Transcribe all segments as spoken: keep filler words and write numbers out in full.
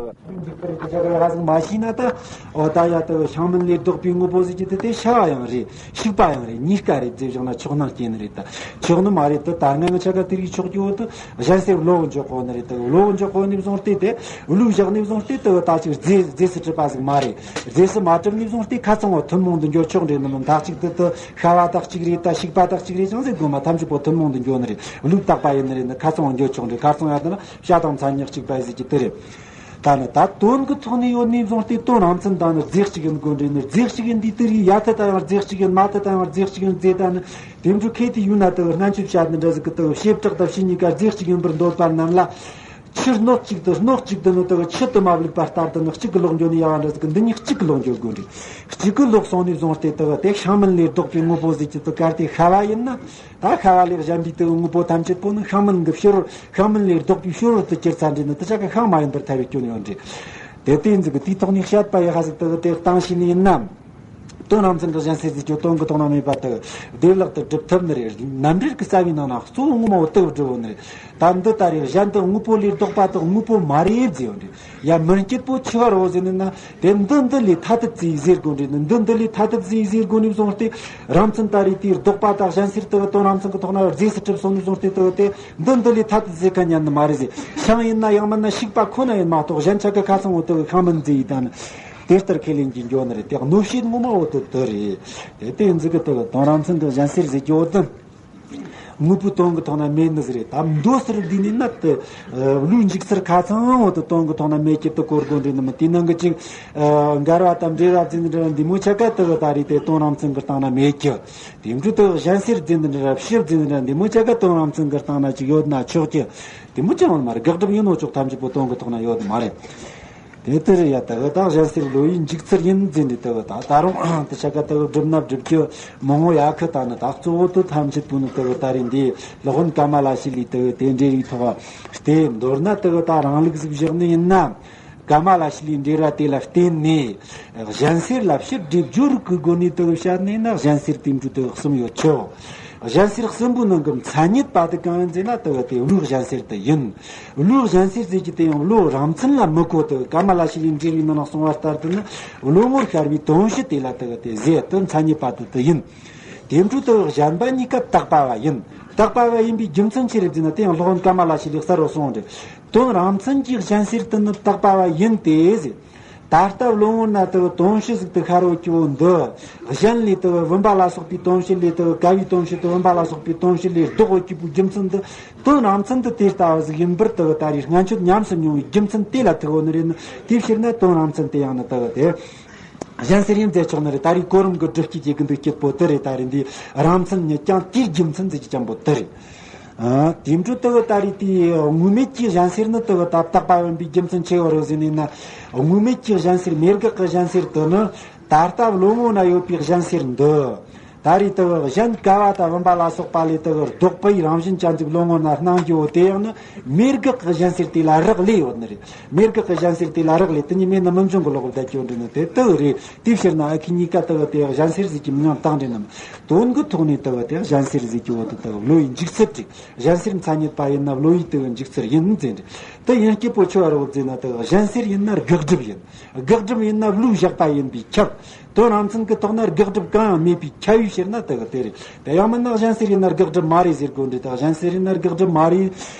འདུག་པར་དེ་ཆ་ག་ཧ་ཟིག་མ་ཤེས་ན་ད། འོ་ད་ཡ་ད་ཤིང་མིན་ལས་ལྡོག་པའི་དངོས་པོ་ཟིག་གི་དེ་དེ་ཤ་བ་ཡང་རེད། ཤིག་པ་ཡང་རེད། གཉིས་ཀ་རེད་ཟེར་བཞག་ན་ཆོག་ན་སྐྱེ་ནི་རེད། ད་ཆོག་ནི་མ་རེད། ད་ད་སྔ་ཆ་ག་དེ་རིགས་ཆོག་རྒྱུ་བོ་དུ་གཞན་སེར་བློ་འཇོག་གོ་ནི་རེད། ད་བློ་འཇོག་གོ་ནི་བཟུང་སྟེ་དེ་བློས་བཞག་ནི་བཟུང་སྟེ་ད་ད་ཅིག་རྫས་རྫས་སུ་གྲུབ་པ་ཟིག་མ་རེད། རྫས་སུ་མ་གྲུབ་ནི་བཟུང་སྟེ་ཁ་ཚང་བ་ཐུན་མོང་དུ་འགྱུར་ཆོག་འདྲེ་ནི་མིན། ད་ཅིག་ད་ད་ཤ་བ་དག་ཅིག་རེད། ད་ཤིག་པ་དག་ཅིག་རེད་ཅང་ཟེར་དགོས་མ། ཐམས་ཅད་པོ་ཐུན་མོང་དུ་འགྱུར་ནི་རེད། བློས་བཏགས་པ་ཡིན་ནི་རེད། ནི་ཁ་ཚང་བ་འགྱུར་ཆོག་འདྲེ། ཁ་ཚང་ཡ་ད་ན་བྱ་དང་མཚན་ཉིད་གཅིག་པ་ཟིག་གི་དེ་རེད། ད་ནི་ད་དོན་གྱི་ཐོག་ནས་ཡོད་ནས་བཟུང་སྟེ་དོན་རང་མཚན་དང་ནི་རྫས་གཅིག་ཡིན་དགོས་འདྲེ་ནི། རྫས་གཅིག་ཡིན་འདི་དེ་རིགས་ཡ་ཐི་ད་ཡང་རྫས་གཅིག་ཡིན། མ་ཐི་ད་ཡང་རྫས་གཅིག་ཡིན་ཟེར། ད་ནི་དེ་འདྲ་ཁེ་དེ་ཡོད་ན་ད་སྔན་ཆད་བཤད་ནི་འདྲ་ཟིག་གི་ད་བྱེ་བྲག་དང་བྱེ་གཉིས་ཀ་རྫས་གཅིག་ཡིན་པར་འདོད་པ་རྣམས་ལ། ཆུ་སྣོད་གཅིག་ཏུ་སྣོད་གཅིག་ཏུ་ནི་ད་ཆུ་དུ་མ་བླུགས་པ་ལྟར་དུ་ནི་གཅིག་གི་ལོག་འགྱོ་ནི་ཡ་བ་འདྲ་ཟིག་གི་འདི་གཉིས་གཅིག་གི་ལོག་འགྱོ་དགོས་འདྲེ། གཅིག་གི་ལོག་སོང་ནས་བཟུང་སྟེ་ད་དེ་ཤིང་མིན་ལས་ལྡོག་པའི་དངོས་པོ་ཟིག་གི་ད་གལ་ཏེ་ཤ་བ་ཡིན་ན། ད་ཤ་བ་ལས་གཞན་པའི་དུ་དངོས་པོ་ཐམས་ཅད་པོ་ནི་ཤིང་མིན་གྱི་ཕྱི་རོལ། ཤིང་མིན་ལས་ལྡོག་པའི་ཕྱི་རོལ་དུ་གྱུར་ཚར་འདྲེ་ནི་དེ་ཆ་ག་ཤིང་མ་ཡིན་པར་ཐལ་བའི་སྐྱོན་ཡོད་འདྲེ། དེ་དེ་ཟིག་གི་དེའི་ཐོག་ནས་བཤད་པ་ཡི་ཧ་ཟིག་ཏུ་དེ་བཏང་ཤེས་ནི་ཡིན་ནམ། དོན་རང་མཚན་གྱི་གཞན་སེལ་ཟེར་རྒྱུ་དོན་གྱི་ཐོག་ན་མེད་པ་དུ་བདེ་བླག་ཏུ་སྒྲུབ་ཐུབ་ནི་རེད། རྣམ་འགྲེལ་གྱི་རྩ་བའི་ནང་ན་གཙོ་བོ་ངོ་མ་བོ་དུ་སྒྲུབ་བོ་ནི་རེད། ད་འདི་ལྟར་ཡང་གཞན་དུ་དངོས་པོ་ལས་ལྡོག་པ་དག་དངོས་པོ་མ་རེད་ཟེར་བ་འདྲ། ཡ་མི་སྐྱིད་པོ་ཆེ་བ་རོ་ཟེར་ནི་ན། དེ་འདི་འདི་ལས་ཐ་དད་ཟེར་ཟེར་དགོས་འདྲ་ནི། འདི་འདི་ལས་ཐ་དད་ཟེར་ཟེར་དགོས་ནི་བཟུང་སྟེ། རང་མཚན་ད་རེད། དེའི་ལྡོག་པ་དག་གཞན་སེལ་དུ་དོན་རང་མཚན་གྱི་ཐོག་ན་རྫས་སུ་གྲུབ་སོང་ནི་བཟུང་སྟེ་དུ་དེ་འདི་འདི་ལས་ཐ་དད་ཟེར་མཁན་ཉན་ནི་མ་རེད་ཟེར། ཤིང་ཡིན་ན་ཡང་མིན་ན་ཤིག་པ་ཁོ་ན་ཡིན་མ་གཏོགས་གཞན་ཆ་ག་ཁ་ཚང་བོ་དུ་ཤིང་མིན་ཟེར་ཡི་ད་ནི། དེ་ལྟར་ཁས་ལེན་གྱི་འགྱོ་ནི་རེད། དེ་གནོད་བྱེད་ངོ་མ་བོ་དུ་དུ་རེད། དེ་དེ་འཛི་གི་དུ་དོན་རང་མཚན་གྱི་གཞན་སེལ་ཟེར་གྱི་བོ་དུ། དངོས་པོའི་དོན་གྱི་ཐོག་ན་མེད་ནི་ཟིག་རེད། ད་མདོ་ཟེར་འདི་ནི་ནད་དུ་བློའི་འཇུག་ཚུལ་ཁ་ཚང་བོ་དུ་དོན་གྱི་ཐོག་ན་མེད་ཀྱི་དུ་གོ་དགོས་འདྲེ་ནི་མི། དེ་ནང་གི་ཅིག་འགལ་བ་དང་འབྲེལ་བ་ཟེར་འདྲ་འདི་མོ་ཆ་ག་དུ་ད་རེད། དེ་དོན་རང་མཚན་གྱི་སྟེང་ན་མེད་ཀྱི། དེ་འདྲ་དུ་གཞན་སེལ་ཟེར་འདྲ་ཕྱིར་ཟེར་འདྲ་འདི་མོ་ཆ་ག་དོན་རང་མཚན་གྱི་སྟེང་ན་ཅིག་ཡོད་ན་ཆོག་ཀྱི། དེ་མོ་ཅང་མ་རེད། དགག་སྒྲུབ་ཡིན་ནོ་ཅོག་ཐམས་ཅད་པོ་དོན་གྱི་ཐོག་ན་ཡོད་མ་རེད། དེ་ལྟར་ཡ་ད་གི་ད་གཞན་སེལ་བློ་ཡི་འཇུག་ཚུལ་ཡིན་ཟེར་ནས་ད་གི་ད་ད་རུང་དེ་ཆ་ག་ད་གི་སྒྲུབ་ན་སྒྲུབ་རྒྱུ་མང་བོ་ཡ་ཁི་ད་ནི་ད་གཙོ་བོ་དུ་ཐམས་ཅད་པོ་ནི་ད་གི་ད་རེད། འདི་སློབ་དཔོན་ཀ་མ་ལ་ཤཱི་ལའི་ད་གི་དེ་འདྲའི་རིགས་ཐོག་སྟེ། མདོར་ན་ད་གི་ད་རང་ལུགས་ཟིག་བཞག་ནི་ཡིན་ན། ཀ་མ་ལ་ཤཱི་ལའི་འགྲེལ་བ་དེ་ལ་བརྟེན་ནས་གཞན་སེལ་ལ་ཕྱིར་སྒྲིབ་སྦྱོར་གྱི་སྒོ་ནས་ད་གི་བཤད་ནས་ན་གཞན་སེལ་དེ་འདྲ་ད་གི་གསུམ་ཡོད་ཆོག་གཞན་སེལ་གསུམ་པོའི་ནང་གི་མཚན་ཉིད་པ་དེ་གང་ཡིན་ཟེར་ན་ད་གི་དེ་བློའི་གཞན་སེལ་དེ་ཡིན། བློའི་གཞན་སེལ་ཟེར་གྱི་དེ་ཡང་བློ་རང་མཚན་ལ་མི་གོ། དེ་ཀ་མ་ལ་ཤཱི་ལའི་འགྲེལ་བའི་ནང་ན་གསུངས་པ་ལྟར་དུ་ནི་བློ་ངོར་ཤར་བའི་དོན་སྤྱི་དེ་ལ་དེ་གི་དེ་ཟེར་དུ་མཚན་ཉིད་པ་དེ་དེ་ཡིན། དེ་འཕྲོ་དེ་གི་གཞན་པ་གཉིས་ཀ་བཏགས་པ་བ་ཡིན། བཏགས་པ་བ་ཡིན་པའི་རྒྱུ་མཚན་ཅི་རེད་ཟེར་ན། དེ་ཡང་སློབ་དཔོན་ཀ་མ་ལ་ཤཱི་ལའི་གསར་རུ་གསུངས་རེད། དོན་རང་མཚན་གྱི་གཞན་སེལ་དེ་ནི་བཏགས་པ་བ་ཡིན་ཏེ་ཟེར། ད་ལྟ་བློ་ངོར་ན་དེ་གི་དོན་སྤྱི་ཟིག་དེ་ཤར་བ་གི་བོ་འདི། གཞན་ལས་དེ་གི་བུམ་པ་ལ་སོགས་པའི་དོན་སྤྱི་ལས་དེ་གི་ཀ་བའི་དོན་སྤྱི་དེ་བུམ་པ་ལ་སོགས་པའི་དོན་སྤྱི་ལས་ལྡོག་པའི་གི་བོའི་རྒྱུ་མཚན་འདི། དོན་རང་མཚན་དུ་དེ་ལྟ་བུ་ཟིག་ཡིན་པར་དུ་ད་རེས་སྔ་ཆད་ཉམས་སུ་མྱོང་བའི་རྒྱུ་མཚན་དེ་ལ་ཐུག་ཡོད་ནི་རེད་ནི། དེའི་ཕྱིར་ན་དོན་རང་མཚན་དེ་ཡང་ནི་དུ་དེ་གཞན་སེལ་ཡིན་ཟེར་ཆོག་ནི་རེད། ད་རེས་གོ་རིམ་གྱི་སྒྲུབ་བྱེད་ཀྱི་གི་འདུག་སྐྱིད་པོ་དུ་རེད། ད་རེས་འདི་རང་མཚན་ཉིད་ཀྱང་དེའི་རྒྱུ་མཚན་ཟེར་གྱི་ཅན་པོ་དུ་རེད། ཨ་དེ་འཕྲོ་དུ་ད་རེས་དེའི་དངོས་མེད་ཀྱི་གཞན་སེལ་ནི་དུ་ད་བཏགས་པ་ཡིན་པའི་རྒྱུ་མཚན་ཆེ་བ་རེད་ཟེར་ནས་ན། དངོས་མེད་ཀྱི་གཞན་སེལ་མེད་དགག་གི་གཞན་སེལ་དུ་ནི། ད་ལྟ་བློ་ངོ་ན་ཡོད་པའི་གཞན་སེལ་འདི། ད་རེས་དུ་གཞན་ཀ་བ་དང་བུམ་པ་ལ་སོགས་པ་ལས་དུ་ལྡོག་པའི་རང་བཞིན་ཅན་ཟིག་བློ་ངོ་ན་སྣང་རྒྱུ་བོ་དེ་ཡང་ནི་མེད་དགག་གི་གཞན་སེལ་དེ་ལ་རག་ལས་ཡོད་ནི་རེད། མེད་དགག་གི་གཞན་སེལ་དེ་ལ་རག་ལས་དེ་ཉིད་མེད་ན་མི་འབྱུང་གི་ལོག་པར་བསྡད་རྒྱུ་འདྲ་ནི་དེ་དུ་རེད། དེའི་ཕྱིར་ན་ཨ་ཁུ་གཉིས་ཀ་དུ་དེ་གཞན་སེལ་ཟིག་གི་མིང་བཏགས་འདྲ་ནམ། དོན་གྱི་ཐོག་ནས་དུ་དེ་གཞན་སེལ་ཟིག་གི་བོ་དུ་དུ་བློ་ཡི་འཇུག་ཚུལ་དྲི། གཞན་སེལ་མཚན་ཉིད་པ་ཡིན་ན་བློ་ཡི་དུ་འཇུག་ཚུལ་ཡིན་ཟེར་འདྲ། དུ་ཡིན་སྐྱིད་པོ་ཆེ་བ་རོགས་ཟེར་ན་དུ་གཞན་སེལ་ཡིན་ན་དགག་སྒྲུབ་ཡིན། དགག་སྒྲུབ་ཡིན་ན་བློས་བཞག་པ་ཡིན་པས་ཁྱབ། དོན་རང་མཚན་གྱི་ཐོག་ན་དགག་སྒྲུབ་གང་ཡང་མེད་པས་ཁྱབ་པའི་ཕྱིར་ན་དེ་གི་དེ་རེད། དེ་ཡང་མིན་ན་གཞན་སེལ་ཡིན་ན་དགག་སྒྲུབ་མ་རེད་ཟེར་དགོས་འདྲ། ད་གཞན་སེལ་ཡིན་ན་དགག་སྒྲུབ་མ་རེད་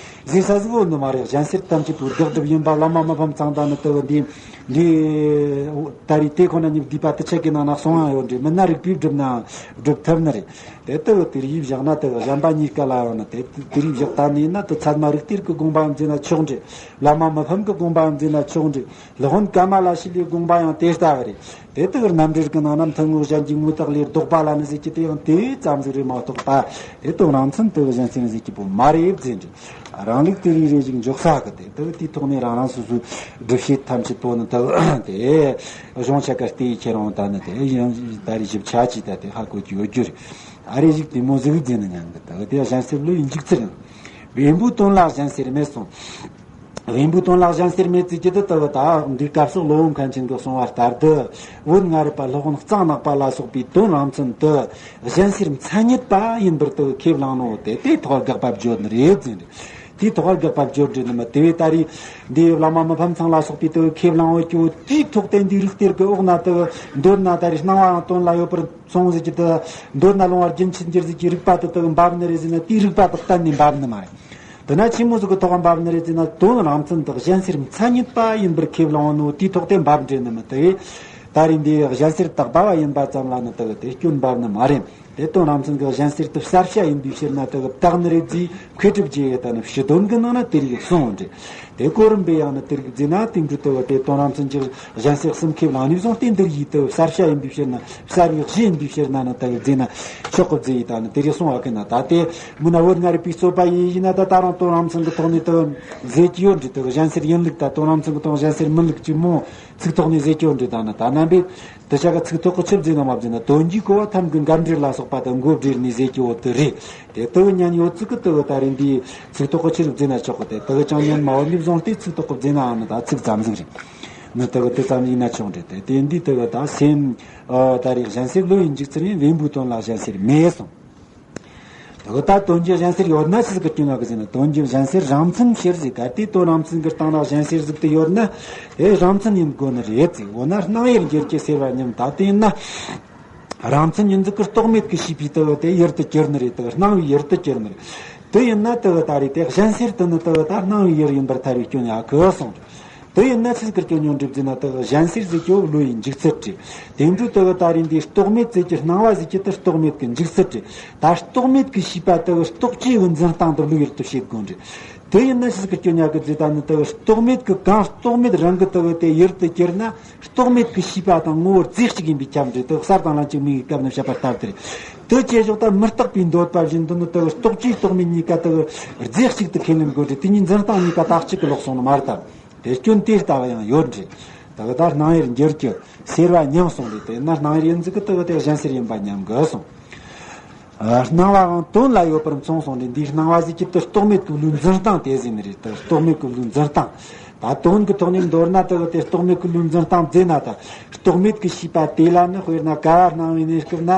ཟེར་ས་ཟིག་བོ་ནི་མ་རེད། གཞན་སེལ་ཐམས་ཅད་པོ་དགག་སྒྲུབ་ཡིན་པ་བླ་མ་མི་ཕམ་ཚང་དང་ནི་དེ་གི་འདི་འདི་ད་རེས་དེ་ཁོ་ན་ཉིད་བསྡུས་པ་དེ་ཆ་གི་ནང་ན་གསུང་ཡང་ཡོད་འདྲ། མིན་ན་རིགས་པས་བསྒྲུབ་ན་སྒྲུབ་ཐུབ་ནི་རེད། དེ་དེ་གི་དེ་རིགས་བཞག་ན་དེ་གི་གཞན་པ་གཉིས་ཀ་ལ་ཡང་ན་དེ་དེ་རིགས་བཞག་ད་ནི་ན་དེ་ཚད་མ་རིགས་གཏེར་གྱི་དགོངས་པའམ་ཟེར་ན་ཆོག་འདྲ། བླ་མ་མི་ཕམ་གྱི་དགོངས་པའམ་ཟེར་ན་ཆོག་འདྲ། སློབ་དཔོན་ཀ་མ་ལ་ཤཱི་ལའི་དགོངས་པ་ཡང་དེ་ལྟ་བུ་རེད། དེ་ལྟར་རྣམ་འགྲེལ་གྱི་ནང་ན་མཐུ་དངོས་གཞན་གྱི་དངོས་བཏགས་ལས་ལྡོག་པ་ལ་ནི་ཟེར་གྱི་དེ་ཡང་དེ་ཙམ་ཟིག་རེད་མ་གཏོགས་པ། དེ་དོན་རང་མཚན་དུ་གཞན་སེལ་ཟེར་གྱི་པོ་མ་རེད་ཟེར་འདྲ། རང་ལུགས་དེ་རིགས་རེ་ཞིག་འཇོག་ས་གི་དེ་དུ་དེའི་ཐོག་ནས་རང་རང་སོ་སོའི་སྒྲུབ་བྱེད་ཐམས་ཅད་པོ་ནི་དུ་དེ་གཞུང་ཆ་ག་ལྟའི་ཁྱེད་རང་ད་ནི་དེ་ཡང་ད་རེས་ཞིབ་ཆ་ཅིག་ད་དེ་ཧ་གོ་རྒྱུ་ཡོད་རྒྱུ་རེད། ད་རེས་ཞིག་དེ་མོ་ཟིག་ཟེར་ནི་ཉན་གི་དུ་དེ་གཞན་སེལ་བློ་ཡི་འཇུག་ཚུལ། བེམ་པོའི་དོན་ལ་གཞན་སེལ་མེད་གསུངས། བེམ་པོའི་དོན་ལ་གཞན་སེལ་མེད་ཟེར་གྱི་དེ་ལྟ་བུ་ད་འདིའི་སྐབས་སུ་སློབ་དཔོན་མཁན་ཆེན་གྱིས་གསུངས་པ་ལྟར་དུ། བོད་སྔ་རབས་པ་སློབ་དཔོན་གཙང་ནག་པ་ལ་སོགས་པའི་དོན་རང་མཚན་དུ་གཞན་སེལ་མཚན་ཉིད་པ་ཡིན་པར་དུ་ཁས་བླངས་ནོ་དེ་དེ་ཐོག་དགག་པ་བརྗོད་ནི་རེད་ཟེར་ནས། དེའི་ཐོག་ལ་དགག་པ་བརྗོད་འདྲེ་ནི་མི་དེ་བས་ད་རེས་འདི་བླ་མ་མི་ཕམ་ཚང་ལ་སོགས་པའི་དུ་ཁས་བླངས་འོས་ཀྱི་འོ་དེའི་ཐོག་སྟེ་འདི་རིགས་གཏེར་གྱི་འོག་ན་དུ་འདོད་ན་ད་རེས་སྣང་བའང་དོན་ལ་ཡོད་པར་མཚུངས་ཟེར་གྱི་དུ་འདོད་ན་ལོང་བར་རྒྱུན་ཆད་འགྱུར་ཟེར་གྱི་རིགས་པ་དུ་དུ་འབབ་ནི་རེད་ཟེར་ན་དེའི་རིགས་པ་དུ་གཏན་ནས་འབབ་ནི་མ་རེད། དེ་ན་ཆི་མོ་ཟིག་གི་ཐོག་འབབ་ནི་རེད་ཟེར་ན་དོན་རང་མཚན་དག་གཞན་སེལ་མཚན་ཉིད་པ་ཡིན་པར་ཁས་བླངས་ནོ་དེའི་ཐོག་སྟེ་འབབ་འདྲེ་ནི་མི་དུ་ཡིས། ད་རེས་འདི་གཞན་སེལ་དག་པ་བ་ཡིན་པ་ཙམ་ལ་ནི་དུ་དེ་སྐྱོན་འབབ་ནི་མ་རེད། དེ་དོན་རང་མཚན་གྱི་གཞན་སེལ་དུ་བསལ་བྱ་ཡིན་པའི་ཕྱིར་ན་དེ་གི་བཏགས་ནི་རེད་ཟེར་མཁས་གྲུབ་ཀྱི་ཡི་དང་ནི་ཕྱི་དོན་གྱི་ནང་ན་དེ་རིགས་གསུངས་འདྲི། དེ་གོ་རིམ་པས་ཡང་ནི་དེ་རིགས་ཟེར་ན་དེ་འདྲ་དེ་གི་དེ་དོན་རང་མཚན་གྱི་གཞན་སེལ་གསུམ་ཁས་བླངས་ནས་བཟུང་སྟེ་འདིར་ཡིས་དེ་བསལ་བྱ་ཡིན་པའི་ཕྱིར་ན་བསལ་བའི་གཞི་ཡིན་པའི་ཕྱིར་ན་ནི་དེ་གི་ཟེར་ན་ཆོག་གི་ཟེར་ཡི་དང་ནི་དེ་རིགས་གསུངས་བ་གི་ན་ད་དེ་མི་ན་བོད་ལྔ་རིག་པའི་རྩོད་པ་ཡིན་ཡིན་ན་ད་ད་རུང་དོན་རང་མཚན་གྱི་ཐོག་ནས་དེ་ཟེར་གྱི་ཡོད་འདྲི། དེ་གི་གཞན་སེལ་ཡིན་ལུགས་དང་དོན་རང་མཚན་གྱི་ཐོག་གཞན་སེལ་མིན་ལུགས་ཀྱི་མོ་ཚིག་ཐོག་ནས་ཟེར་གྱི་ཡོད་འདྲི། ད་ནི་ད་རྣམ་པའི། དེ་ཆ་ག་ཚིག་ཐོག་གི་ཆི་ཟེར་ན་མ་ཟེར་ན་དོན་གྱི་གོ་བ་ཐམ་གྱི་འགལ་འབྲེལ་ལ་སོགས་པ་དང་མགོ་སྦྲེལ་ནས་ཟེར་གྱི་འོ་དེ་རེད། དེ་དུ་ཉན་ཡོད་ཚིག་གི་དུ་ད་རེས་འདིའི་ཚིག་ཐོག་གི་ཆི་ཟེར་ན་ཆོག་གི་དེ་དུ་ཅང་ཉན་མ་འོ་ནི་བཟུང་སྟེ་ཚིག་ཐོག་གི་ཟེར་ནའང་ནི་ད་ཚིག་ཙམ་ཟིག་རེད། ནི་དུ་དེ་ཙམ་ཡིན་ན་ཆོག་འདྲེ་དེ་དེ་འདི་དུ་ད་སེམས་ད་རེས་གཞན་སེལ་བློ་ཡི་འཇུག་ཚུལ་ཡིན་བེམ་པོའི་དོན་ལ་གཞན་སེལ་མེད་གསུངས། དེ་གི་ད་དོན་གྱི་གཞན་སེལ་ཡོད་ན་ཆི་ཟིག་གི་སྐྱོན་ཡོད་གི་ཟེར་ན་དོན་གྱི་གཞན་སེལ་རང་མཚན་ཕྱིར་ཟིག་ག་དེ་དོན་རང་མཚན་གི་སྟེང་ན་གཞན་སེལ་ཟིག་དེ་ཡོད་ན་དེ་རང་མཚན་ཡིན་དགོས་ནི་རེད་ཟིག་འོ་ན་སྣང་ཡུལ་འགྱུར་གྱི་སེལ་བ་མཉམ་ད་དེ་ཡིན་ན་རང་མཚན་ཡིན་ཟིག་གི་རྟོག་མེད་ཀྱི་ཤེས་པའི་དེ་དེ་ཡུལ་དུ་གྱུར་ནི་རེད། དེ་སྣང་བའི་ཡུལ་དུ་གྱུར་ནི་རེད། དེ་ཡིན་ན་དེ་ད་རེད་དེ་གཞན་སེལ་དེ་ནི་དེ་ད་སྣང་བའི་ཡུལ་ཡིན་པར་ཐལ་བའི་སྐྱོན་ཡོད་གི་གསུངས། དེ་ཡིན་ན་ཆི་ཟིག་གི་སྐྱོན་ཡོད་འགྲིབ་ཟེར་ན་དེ་གཞན་སེལ་ཟེར་གྱི་བློ་ཡི་འཇུག་ཚུལ་རེད། དེ་འཕྲོ་དེ་གི་ད་རེས་འདི་རྟོག་མེད་ཟེར་གྱི་སྣང་བ་ཟེར་གྱི་དེ་རྟོག་མེད་ཀྱི་འཇུག་ཚུལ་རེད། ད་རྟོག་མེད་ཀྱི་ཤེས་པ་དེ་གི་རྟོག་བཅས་ཀྱི་འཛིན་སྟངས་དེ་བློའི་ཡུལ་དུ་བྱེད་དགོས་རེད། དེ་ཡིན་ན་ཆི་ཟིག་གི་སྐྱོན་ཡོད་གི་ཟེར་ད་ནི་དེ་གི་རྟོག་མེད་ཀྱི་གང་རྟོག་མེད་རང་གི་དེ་གི་དེ་ཡུལ་དུ་གྱུར་ན་རྟོག་མེད་ཀྱི་ཤེས་པ་དང་ངོ་བོ་རྫས་གཅིག་ཡིན་པའི་ཁྱབ་འབྲེལ་དེ་གསར་དང་ལམ་གཅིག་མིན་གྱི་སྐབས་ནས་བཤད་པ་ལྟར་དེ་རེད། དེ་བྱས་ཞོག་ད་མི་རྟག་པའི་འདོད་པ་བཞིན་དུ་ནི་དེ་གི་རྟོག་བཅས་རྟོག་མེད་གཉིས་ཀ་དེ་གི་རྫས་གཅིག་ཏུ་ཁས་ལེན་དགོས་རེད། དེ་གཉིས་འཛིན་སྟངས་གཉིས་ཀ་དག་གཅིག་གི་ལོག་སོང་ནི་མ་རེད་དམ། དེ་སྐྱོན་དེ་ལྟ་བ་ཡང་ཡོད་རེད། ད་གི་ད་སྣང་ཡུལ་འགྱུར་གྱི་སེལ་བ་མཉམ་གསུངས་རེད། དེ་ན་སྣང་ཡུལ་ཡིན་ཟིག་གི་དེ་གི་དེ་གཞན་སེལ་ཡིན་པ་མཉམ་གི་གསུངས། ཨ། སྣང་བའང་དོན་ལ་ཡོད་པར་མཚུངས་གསུངས་རེད། འདིའི་སྣང་བ་ཟེར་གྱི་དེ་རྟོག་མེད་ཀྱི་བློའི་འཛིན་སྟངས་དེ་ཟེར་ནི་རེད། དེ་རྟོག་མེད་ཀྱི་བློའི་འཛིན་སྟངས་ད་དོན་གྱི་ཐོག་ནས་མདོར་ན་དེ་གི་དེ་རྟོག་མེད་ཀྱི་བློའི་འཛིན་སྟངས་ཟེར་ན་ད་རྟོག་མེད་ཀྱི་ཤེས་པ་དེ་ལ་ནི་དཔེར་ན་ཀ་བ་སྣང་བའི་གནས་སྐབས་ན་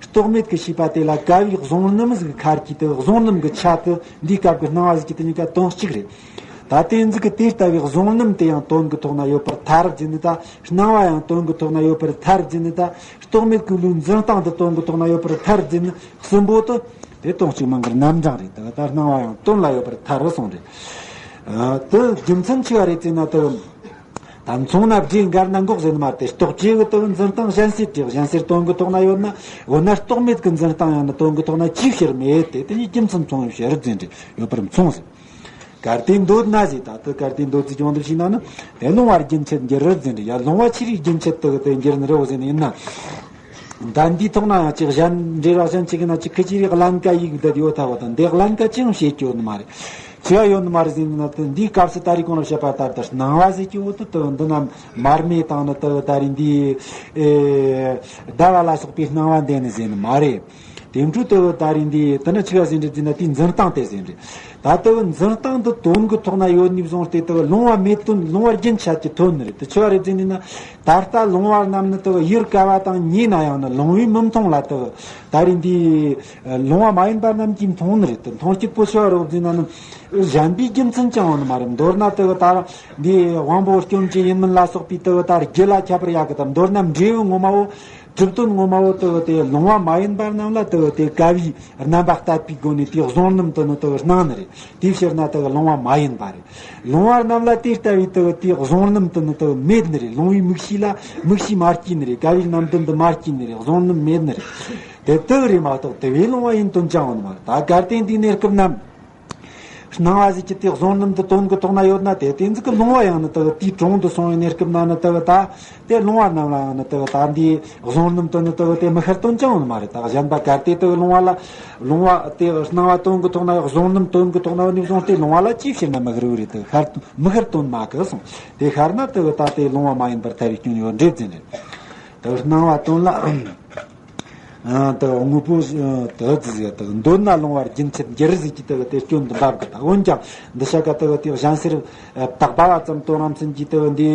རྟོག་མེད་ཀྱི་ཤེས་པ་དེ་ལ་ཀ་བའི་གཟུང་རྣམ་ཟིག་ཁར་གྱི་དེ་གི་གཟུང་རྣམ་གྱི་ཆ་དེ་འདིའི་སྐབས་ཀྱི་སྣང་བ་ཟེར་གྱི་དེ་གཉིས་ཀ་དོན་གཅིག་རེད། ད་དེ་ཟིག་གི་དེ་ལྟ་བུའི་གཟུང་རྣམ་དེ་ཡང་དོན་གྱི་ཐོག་ན་ཡོད་པར་ཐལ་ཟེར་ནི་ད། སྣང་བ་ཡང་དོན་གྱི་ཐོག་ན་ཡོད་པར་ཐལ་ཟེར་ནི་ད། རྟོག་མེད་ཀྱི་བློའི་འཛིན་སྟངས་དེ་དོན་གྱི་ཐོག་ན་ཡོད་པར་ཐལ་ཟེར་ནི་གསུམ་པོ་དེ། དེ་དོན་གཅིག་མིན་གྱི་རྣམ་གྲངས་རེད། ད་ལྟ་སྣང་བ་ཡང་དོན་ལ་ཡོད་པར་ཐལ་གསུངས་རེད། ཨ། དེ་རྒྱུ་མཚན་ཆི་བ་རེད་ཟེར་ན་དེ། ད་མཚུངས་ན་སྒྲས་འགལ་ན་འགོག་ཟེར་ནི་མ་རེད་དེ། རྟོག་བཅས་ཀྱི་དེ་འཛིན་སྟངས་གཞན་སེལ་དེ་གཞན་སེལ་དོན་གྱི་ཐོག་ན་ཡོད་ན། འོ་ན་རྟོག་མེད་ཀྱི་འཛིན་སྟངས་ཡང་ན་དོན་གྱི་ཐོག་ན་ཅིའི་ཕྱིར་མེད་དེ། དེ་གཉིས་རྒྱུ་མཚན་མཚུངས་པའི་ཕྱིར་ཟེར་རེད། ཡོད་པར་མཚུངས་ཟེར། གལ་ཏེ་འདོད་ན་ཟེར། ད་ལྟ་གལ་ཏེ་འདོད་ཚིག་ཀྱང་འདུ་ཞིག་ན་ནི་དེ་ལོང་བར་རྒྱུན་ཆད་འགྱུར་རོ་ཟེར་འདྲ། ཡ་ལོང་བ་ཆི་རིགས་རྒྱུན་ཆད་དུ་དེ་འགྱུར་ནི་རེད་འོ་ཟེར་ནི་ཡིན་ན། ད་འདིའི་ཐོག་ན་ཡང་ཅིག་གཞན་འདྲེ་ར་གཞན་ཅིག་ཡིན་ན་ཅིག་ཁི་ཅི་རིགས་ཀླན་ཀ་ཡིག་བསྡད་ཡོད་ཐལ་བ་དང་འདི་ཀླན་ཀ་ཅི་ཡང་བྱེད་ཀྱི་ཡོད་ནི་མ་རེད། ཆི་ཡ་ཡོད་ནི་མ་རེད་ཟེར་ན་དེ་འདིའི་སྐབས་སུ་ད་རེས་གོང་ལ་བཤད་པ་ལྟར་དུ་སྣང་བ་ཟེར་གྱི་འོ་དུ་དུ་འདི་ན་མར་མེ་དང་ནི་དུ་ད་རེས་འདི་ཨེ་ཟླ་བ་ལ་སོགས་པའི་སྣང་བ་འདི་ནི་ཟེར་ནི་མ་རེད། དེ་འཕྲོ་དེ་བོ་ད་རེས་འདི་དེ་ནི་ཆི་ག་ཟེར་འདྲི་ཟེར་ན་དེའི་འཛིན་སྟངས་དེ་ཟེར་འདྲི། ད་དེ་བོ་འཛིན་སྟངས་འདི་དོན་གྱི་ཐོག་ན་ཡོད་ནི་བཟུང་སྟེ་དེ་བོ་ལོང་བ་མེད་དོན་ལོང་བ་རྒྱུན་ཆད་ཀྱི་དོན་ནི་རེད། དེ་ཆི་བ་རེད་ཟེར་ནི་ན་ད་ལྟ་ལོང་བ་རྣམས་ནི་དེ་བོ་ཡུལ་ཀ་བ་དང་ཉེ་ན་ཡང་ནི་ལོང་བས་མི་མཐོང་ལ་དེ་བོ་ད་རེས་འདི་ལོང་བ་མ་ཡིན་པ་རྣམས་ཀྱིས་མཐོང་ནི་རེད། དེ་མཐོང་སྤྱད་པོ་ཆི་བ་རེད་ཟེར་ན་ནི་གཞན་པའི་རྒྱུ་མཚན་ཅང་ཡོད་ནི་མ་རེད། མདོར་ན་དེ་བོ་ད་འདི་དབང་པོ་སྐྱོན་ཅན་ཡིན་མིན་ལ་སོགས་པའི་དེ་བོ་ད་རྒྱུ་ལ་ཁྱད་པར་ཡོད་གི། ད་མདོར་ན་འབྲས་བུ་ངོ་མ་བོ། གྲུབ་དོན་ངོ་མ་བོ་དེ་དེ་ལོང་བ་མ་ཡིན་པ་རྣམས་ལ་དེ་དེ་ཀ་བའི་རྣམ་པ་གཏད་པའི་སྒོ་ནས་དེའི་གཟུང་རྣམ་དེ་ནི་དེ་སྣང་ནི་རེད། དེའི་ཕྱིར་ན་དེ་ལོང་བ་མ་ཡིན་པ་རེད། ལོང་བ་རྣམས་ལ་དེ་ལྟ་བུའི་དེ་དེའི་གཟུང་རྣམ་དེ་ནི་དེ་མེད་ནི་རེད། ལོང་བའི་མིག་ཤེས་ལ་མིག་ཤེས་མ་སྐྱེས་ནི་རེད། ཀ་བའི་རྣམ་ལྡན་དེ་མ་སྐྱེས་ནི་རེད། གཟུང་རྣམ་མེད་ནི་རེད། དེ་དེ་རེད་མ་གཏོགས་དེ་བས་ལོང་བ་ཡིན་དོན་ཅང་ཡོད་ནི་མ་རེད། ད་གལ་ཏེ་འདིའི་གནས་སྐབས་རྣམས། སྣང་བ་ཟེར་གྱི་དེ་གཟུང་རྣམ་དེ་དོན་གྱི་ཐོག་ན་ཡོད་ན་དེ་དེ་ཟིག་གི་ལོང་བ་ཡང་ནི་དེ་དེའི་དྲུང་དུ་སོང་བའི་གནས་སྐབས་ན་ནི་དེ་ད་དེ་ལོང་བ་རྣམས་ལ་ཡང་ནི་དེ་ད་འདིའི་གཟུང་རྣམ་དེ་ནི་དེ་དེ་མི་ཤར་དོན་ཅང་ཡོད་མ་རེད། ད་གཞན་པ་གལ་ཏེ་དེ་ལོང་བ་ལ་ལོང་བ་དེ་སྣང་བ་དོན་གྱི་ཐོག་ན་ཡོད་གཟུང་རྣམ་དོན་གྱི་ཐོག་ན་ཡོད་ནི་བཟུང་སྟེ་ལོང་བ་ལ་ཅིའི་ཕྱིར་ན་མི་ཤར་བ་རེད། དེ་ཤར་མི་ཤར་དོན་མ་གི་གསུངས། དེ་ཤར་ན་དེ་ད་དེ་ལོང་བ་མ་ཡིན་པར་ཐལ་བའི་སྐྱོན་ཡོད་འདྲེ་ཟེར་ནས་དེ་སྣང་བ་དོན་ལ། ཨ་དེ་དངོས་པོ་དེ་ཟིག་དེ་འདོད་ན་ལོང་བར་རྒྱུན་ཆད་འགྱུར་ཟིག་གི་དེ་དེ་སྐྱོན་འདི་འབབ་གི། ད་འོན་ཀྱང་འདི་ཤ་ཀ་དེ་དེ་གཞན་སེལ་བཏགས་པ་བ་ཙམ་དོན་རང་མཚན་གྱི་དེ་འདི་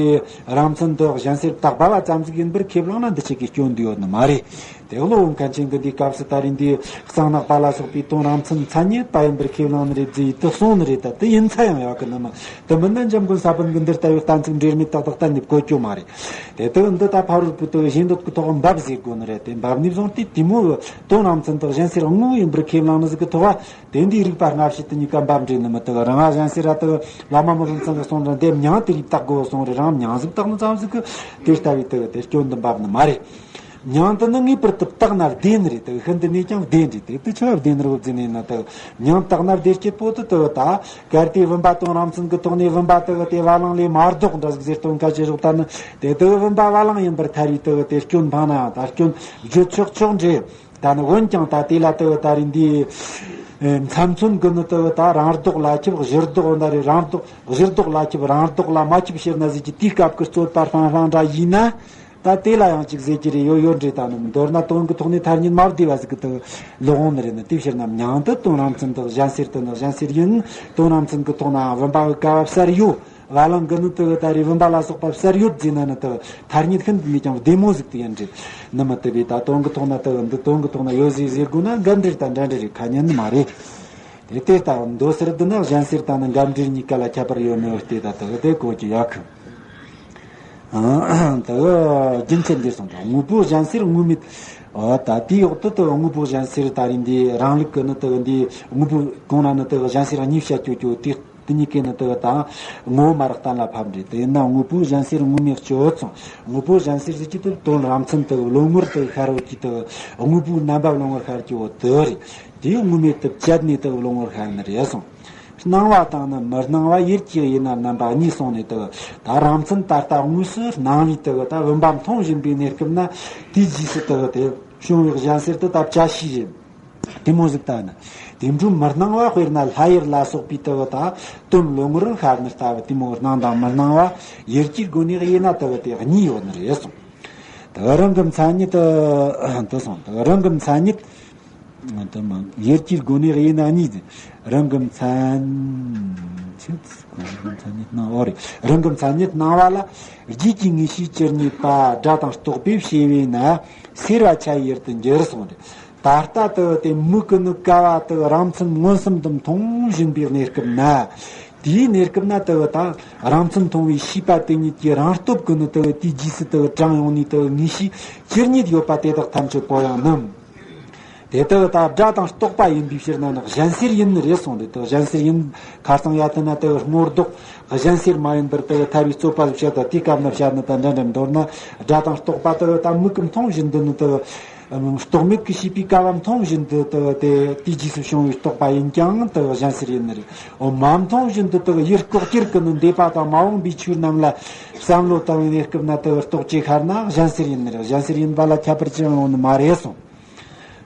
རང་མཚན་དེ་གཞན་སེལ་བཏགས་པ་བ་ཙམ་ཟིག་ཡིན་པར་ཁས་བླངས་ན་འདི་ཆེ་གི་སྐྱོན་འདི་ཡོད་ནི་མ་རེད། དེ་བློ་བོ་མཁན་ཆེན་གྱི་འདིའི་སྐབས་སུ་ད་རིང་འདི་གཙང་ནག་པ་ལ་སོགས་པའི་དོན་རང་མཚན་མཚན་ཉིད་པ་ཡིན་པར་ཁས་བླངས་ནི་རེད་ཟེར་དེ་གསུངས་ནི་རེད། ད་དེ་ཡིན་ཚ་ཡང་ཡག་གི་ནི་མ། དེ་མིན་ན་འཇམ་མགོན་ས་པཎ་གྱི་འདི་ལྟ་བུའི་གཏན་ཚིགས་འབྲེལ་མེད་ཏག་ཏག་གཏན་ནས་བཀོད་རྒྱུ་མ་རེད། དེ་དག་འདི་ད་ཕ་རོལ་པོ་དག་གཞན་འདོད་ཀྱི་ཐོག་འབབ་ཟེར་དགོས་ནི་རེད། དེ་འབབ་ནས་བཟུང་སྟེ་དེ་མོ་དོན་རང་མཚན་དག་གཞན་སེལ་དངོས་ཡིན་པར་ཁས་བླངས་ནི་ཟིག་གི་ཐོག་དེ་འདིའི་རིགས་པ་སྔ་ཕྱི་དེ་གཉིས་ཀ་འབབ་འདྲེས་ནི་མི་དག་རང་ང་གཞན་སེལ་ར་དག་བླ་མ་མི་ལུང་ཚང་གི་གསུང་ར་འདེབས་མྱང་དེ་རིགས་བཏགས་དགོས་གསུང་རེ་རང་མྱང་ཟིག་བཏགས་ནི་ཙམ་ཟིག་གི་དེ་ལྟ་བུའི་དག་དེ་སྐྱོན་འདི་འབབ་ནི་མ་རེད། མྱང་དེ་ནི་ངེས་པར་དུ་བཏགས་ན་བདེན་རེད། དེ་ཤིན་ཏུ་ནས་ཀྱང་བདེན་རེད། དེ་དེ་ཆི་བདེན་རེད་བཟླས་ནས་ན་དེ་མྱང་བཏགས་ན་བདེ་སྐྱེད་པོ་དེ་དེ་ད་གལ་ཏེ་བུམ་པ་དོན་རང་མཚན་གྱི་ཐོག་ནས་བུམ་པ་དེ་དེ་བ་ལང་ལས་མ་ལྡོག་འདྲ་ཟིག་ཟེར་དོན་ཁ་ཅི་ཞོག་ད་ནི་དེ་དེ་བུམ་པ་བ་ལང་ཡིན་པར་ཐལ་བའི་དེ་དེ་སྐྱོན་འཕངས་ན་ད་སྐྱོན་བརྗོད་ཆོག་ཆོག་འདྲེ། ད་ནི་འོན་ཀྱང་ད་དེ་ལ་དེ་ད་རིང་འདི་མཚམས་མཚོན་གི་ནི་དེ་ད་རང་ལྡོག་ལ་ཁྱབ་གཞིར་ལྡོག་འདྲ་རེད། རང་ལྡོག་གཞིར་ལྡོག་ལ་ཁྱབ་རང་ལྡོག་ལ་མ་ཁྱབ་ཕྱིར་ན་ཟིག་གི་དེའི་སྐབས་ཀྱི་རྩོད་པ་སྤང་སྤང་འདྲ་ཡིན་ན། ད་དེ་ལ་ཡང་ཅིག་ཟེར་གྱི་རེད། ཡོད་ཡོད་འདྲེ་ད་ནི་མདོར་ན་དོན་གྱི་ཐོག་ནས་ཐ་སྙད་མ་བསྡུས་པ་ཟིག་གི་དེ་ལོག་འོང་ནི་རེད། ནི་དེ་ཕྱིར་ན་མྱང་དེ་དོན་རང་མཚན་དེ་གཞན་སེལ་དེ་ནི་གཞན་སེལ་ཡིན། དོན་རང་མཚན་གྱི་ཐོག་ན་བུམ་པ་གི་ཀ་བ་བསལ་ཡོད། བ་ལང་གི་ནི་དེ་ད་རེད། བུམ་པ་ལ་སོགས་པ་བསལ་ཡོད་ཟེར་ན་ནི་དེ་ཐ་སྙད་ཤིན་ཏུ་ནས་ཀྱང་བདེ་མོ་ཟིག་དེ་ཡིན་འདྲེ། ནི་མི་དེ་བས་ད་དོན་གྱི་ཐོག་ན་དེ་འདི་དོན་གྱི་ཐོག་ན་ཡོད་ཟིག་ཟེར་དགོས་ན་འགལ་འབྲེལ་དང་འདྲ་འདྲ་རེད། ཁ་ཉན་ནི་མ་རེད། དེ་ལྟར་ད་མདོ་སེལ་བསྡུ་ན་གཞན་སེལ་དང་ནི་འགལ་འབྲེལ་གཉིས་ཀ་ལ་ཁྱད་པར་ཡོད་མེད་བལྟས་ད་དེ་དེ་གོ་རྒྱུ་ཡག་གི། ཨ། དེ་རྒྱུ་མཚན་འདིར་སོང་དང་དངོས་པོ་གཞན་སེལ་དངོས་མེད། ཨ། ད་དེའི་འོག་ཏུ་དེ་དངོས་པོ་གཞན་སེལ་ད་རིང་འདི་རང་ལུགས་ཀྱི་ནི་དེ་འདི་དངོས་པོ་གོང་ན་ནི་དེ་གཞན་སེལ་གཉིས་བཤད་ཀྱོ་ཀྱོ་དེ་དེ་གཉིས་ཀའི་ནི་དེ་དང་ངོ་བོ་མ་རག་གཏན་ལ་ཕབ་འདྲེ། དེ་ཡིན་ན་དངོས་པོ་གཞན་སེལ་དངོས་མེད་སྤྱོད་ཙང་དངོས་པོ་གཞན་སེལ་ཟེར་གྱི་དེ་དོན་རང་མཚན་དེ་བློ་ངོར་དེ་ཤར་བ་གྱི་དེ་དངོས་པོའི་རྣམ་པ་བློ་ངོར་ཤར་གྱི་འོ་དེ་རེད། དེའི་དངོས་མེད་དུ་བཅད་ནས་དེ་བློ་ངོར་ཤར་ནི་རེད་གསུངས། སྣང་བ་དང་ནི་མི་སྣང་བ་ཡུལ་གྱི་དབྱེ་ན་རྣམ་པ་གཉིས་གསུངས་ནས་དེ་ད་རང་མཚན་ད་ལྟ་དངོས་སུ་སྣང་བའི་དེ་ད་བུམ་པ་མཐོང་བཞིན་པའི་གནས་སྐབས་ན་དེའི་རྗེས་སུ་དེ་དེ་བྱུང་བའི་གཞན་སེལ་དེ་ད་བཅད་ཤེས་རེད། དེ་མོ་ཟིག་ད་ནི་དེ་འཕྲོ་མི་སྣང་བ་དཔེར་ན་ལྷ་ཡུལ་ལ་སོགས་པའི་དེ་ད་དོན་བློ་ངོར་ཤར་ནི་ལྟ་བུ་དེ་མོ་སྣང་དང་མི་སྣང་བ་ཡུལ་གྱི་སྒོ་ནས་དབྱེ་ན་དེ་དེ་གཉིས་ཡོད་ནི་རེད་གསུངས། དེ་རང་གི་མཚན་ཉིད་དུ་དེ་གསུངས། དེ་རང་གི་མཚན་ཉིད། དེ་མ་ཡུལ་གྱི་སྒོ་ནས་དབྱེ་ན་གཉིས་ཏེ། རང་གི་མཚན་ཉིད། རང་གི་མཚན་ཉིད་སྣང་བ་རེད། རང་གི་མཚན་ཉིད་སྣང་བ་ལ་རྗེས་ཀྱི་དངོས་གཞི་ཇི་སྙེད་པ་སྒྲ་དང་རྟོག་པས་ཕྱེ་བས་ན་སེལ་བ་ཆ་ཡི་ཡུལ་དུ་འགྱུར་གསུངས་ཏེ། ད་ལྟ་དུ་དེ་མིག་གི་ནི་ཀ་བ་དུ་རང་མཚན་མངོན་སུམ་དུ་མཐོང་བཞིན་པའི་གནས་སྐབས་ན། དེའི་གནས་སྐབས་ན་དུ་དང་རང་མཚན་མཐོང་བའི་ཤེས་པ་དེ་ཉིད་ཀྱི་རང་སྟོབས་ཀྱི་ནི་དུ་དེའི་རྗེས་སུ་དུ་དྲངས་ཡོང་ནས་དུ་དངོས་གཞི་ཇི་སྙེད་ཡོད་པ་དེ་དག་ཐམས་ཅད་པོ་ཡང་ནི། དེ་དག་ད་སྒྲ་དང་རྟོག་པ་ཡིན་པའི་ཕྱིར་ན་ནི་གཞན་སེལ་ཡིན་ནི་རེད་གསུངས་ཏེ། དེ་གཞན་སེལ་ཡིན་ཁ་སང་ཡ་དེ་ན་དེ་སྔོ་ལྡོག་གཞན་སེལ་མ་ཡིན་པར་དེ་ཐར་བའི་རྩོད་པ་བཤད་ད་དེའི་སྐབས་ན་བཤད་ན་ད་འདྲ་འདྲ། མདོར་ན་སྒྲ་དང་རྟོག་པ་དེ་ད་མིག་གིས་མཐོང་བཞིན་དུ་ནི་དེ་རྟོག་མེད་ཀྱི་ཤེས་པའི་ཀ་བ་མཐོང་བཞིན་དུ་དེ་དེ་དེའི་རྗེས་སུ་བྱུང་བའི་རྟོག་པ་ཡིན་ཀྱང་དེ་གཞན་སེལ་ཡིན་ནི་རེད། འོ་མ་མཐོང་བཞིན་དུ་དེ་ཡུལ་ལྐོག་གྱུར་གྱི་ནི་འདས་པ་དང་མ་འོངས་པའི་ཆོས་རྣམས་ལ་བསམ་བློ་བཏང་བའི་གནས་སྐབས་ན་དེ་རྟོག་བཅས་ཤར་ན་གཞན་སེལ་ཡིན་ནི་རེད། གཞན་སེལ་ཡིན་པ་ལ་ཁྱད་པར་ཅི་ཡང་ཡོང་ནི་མ་རེད་གསུངས།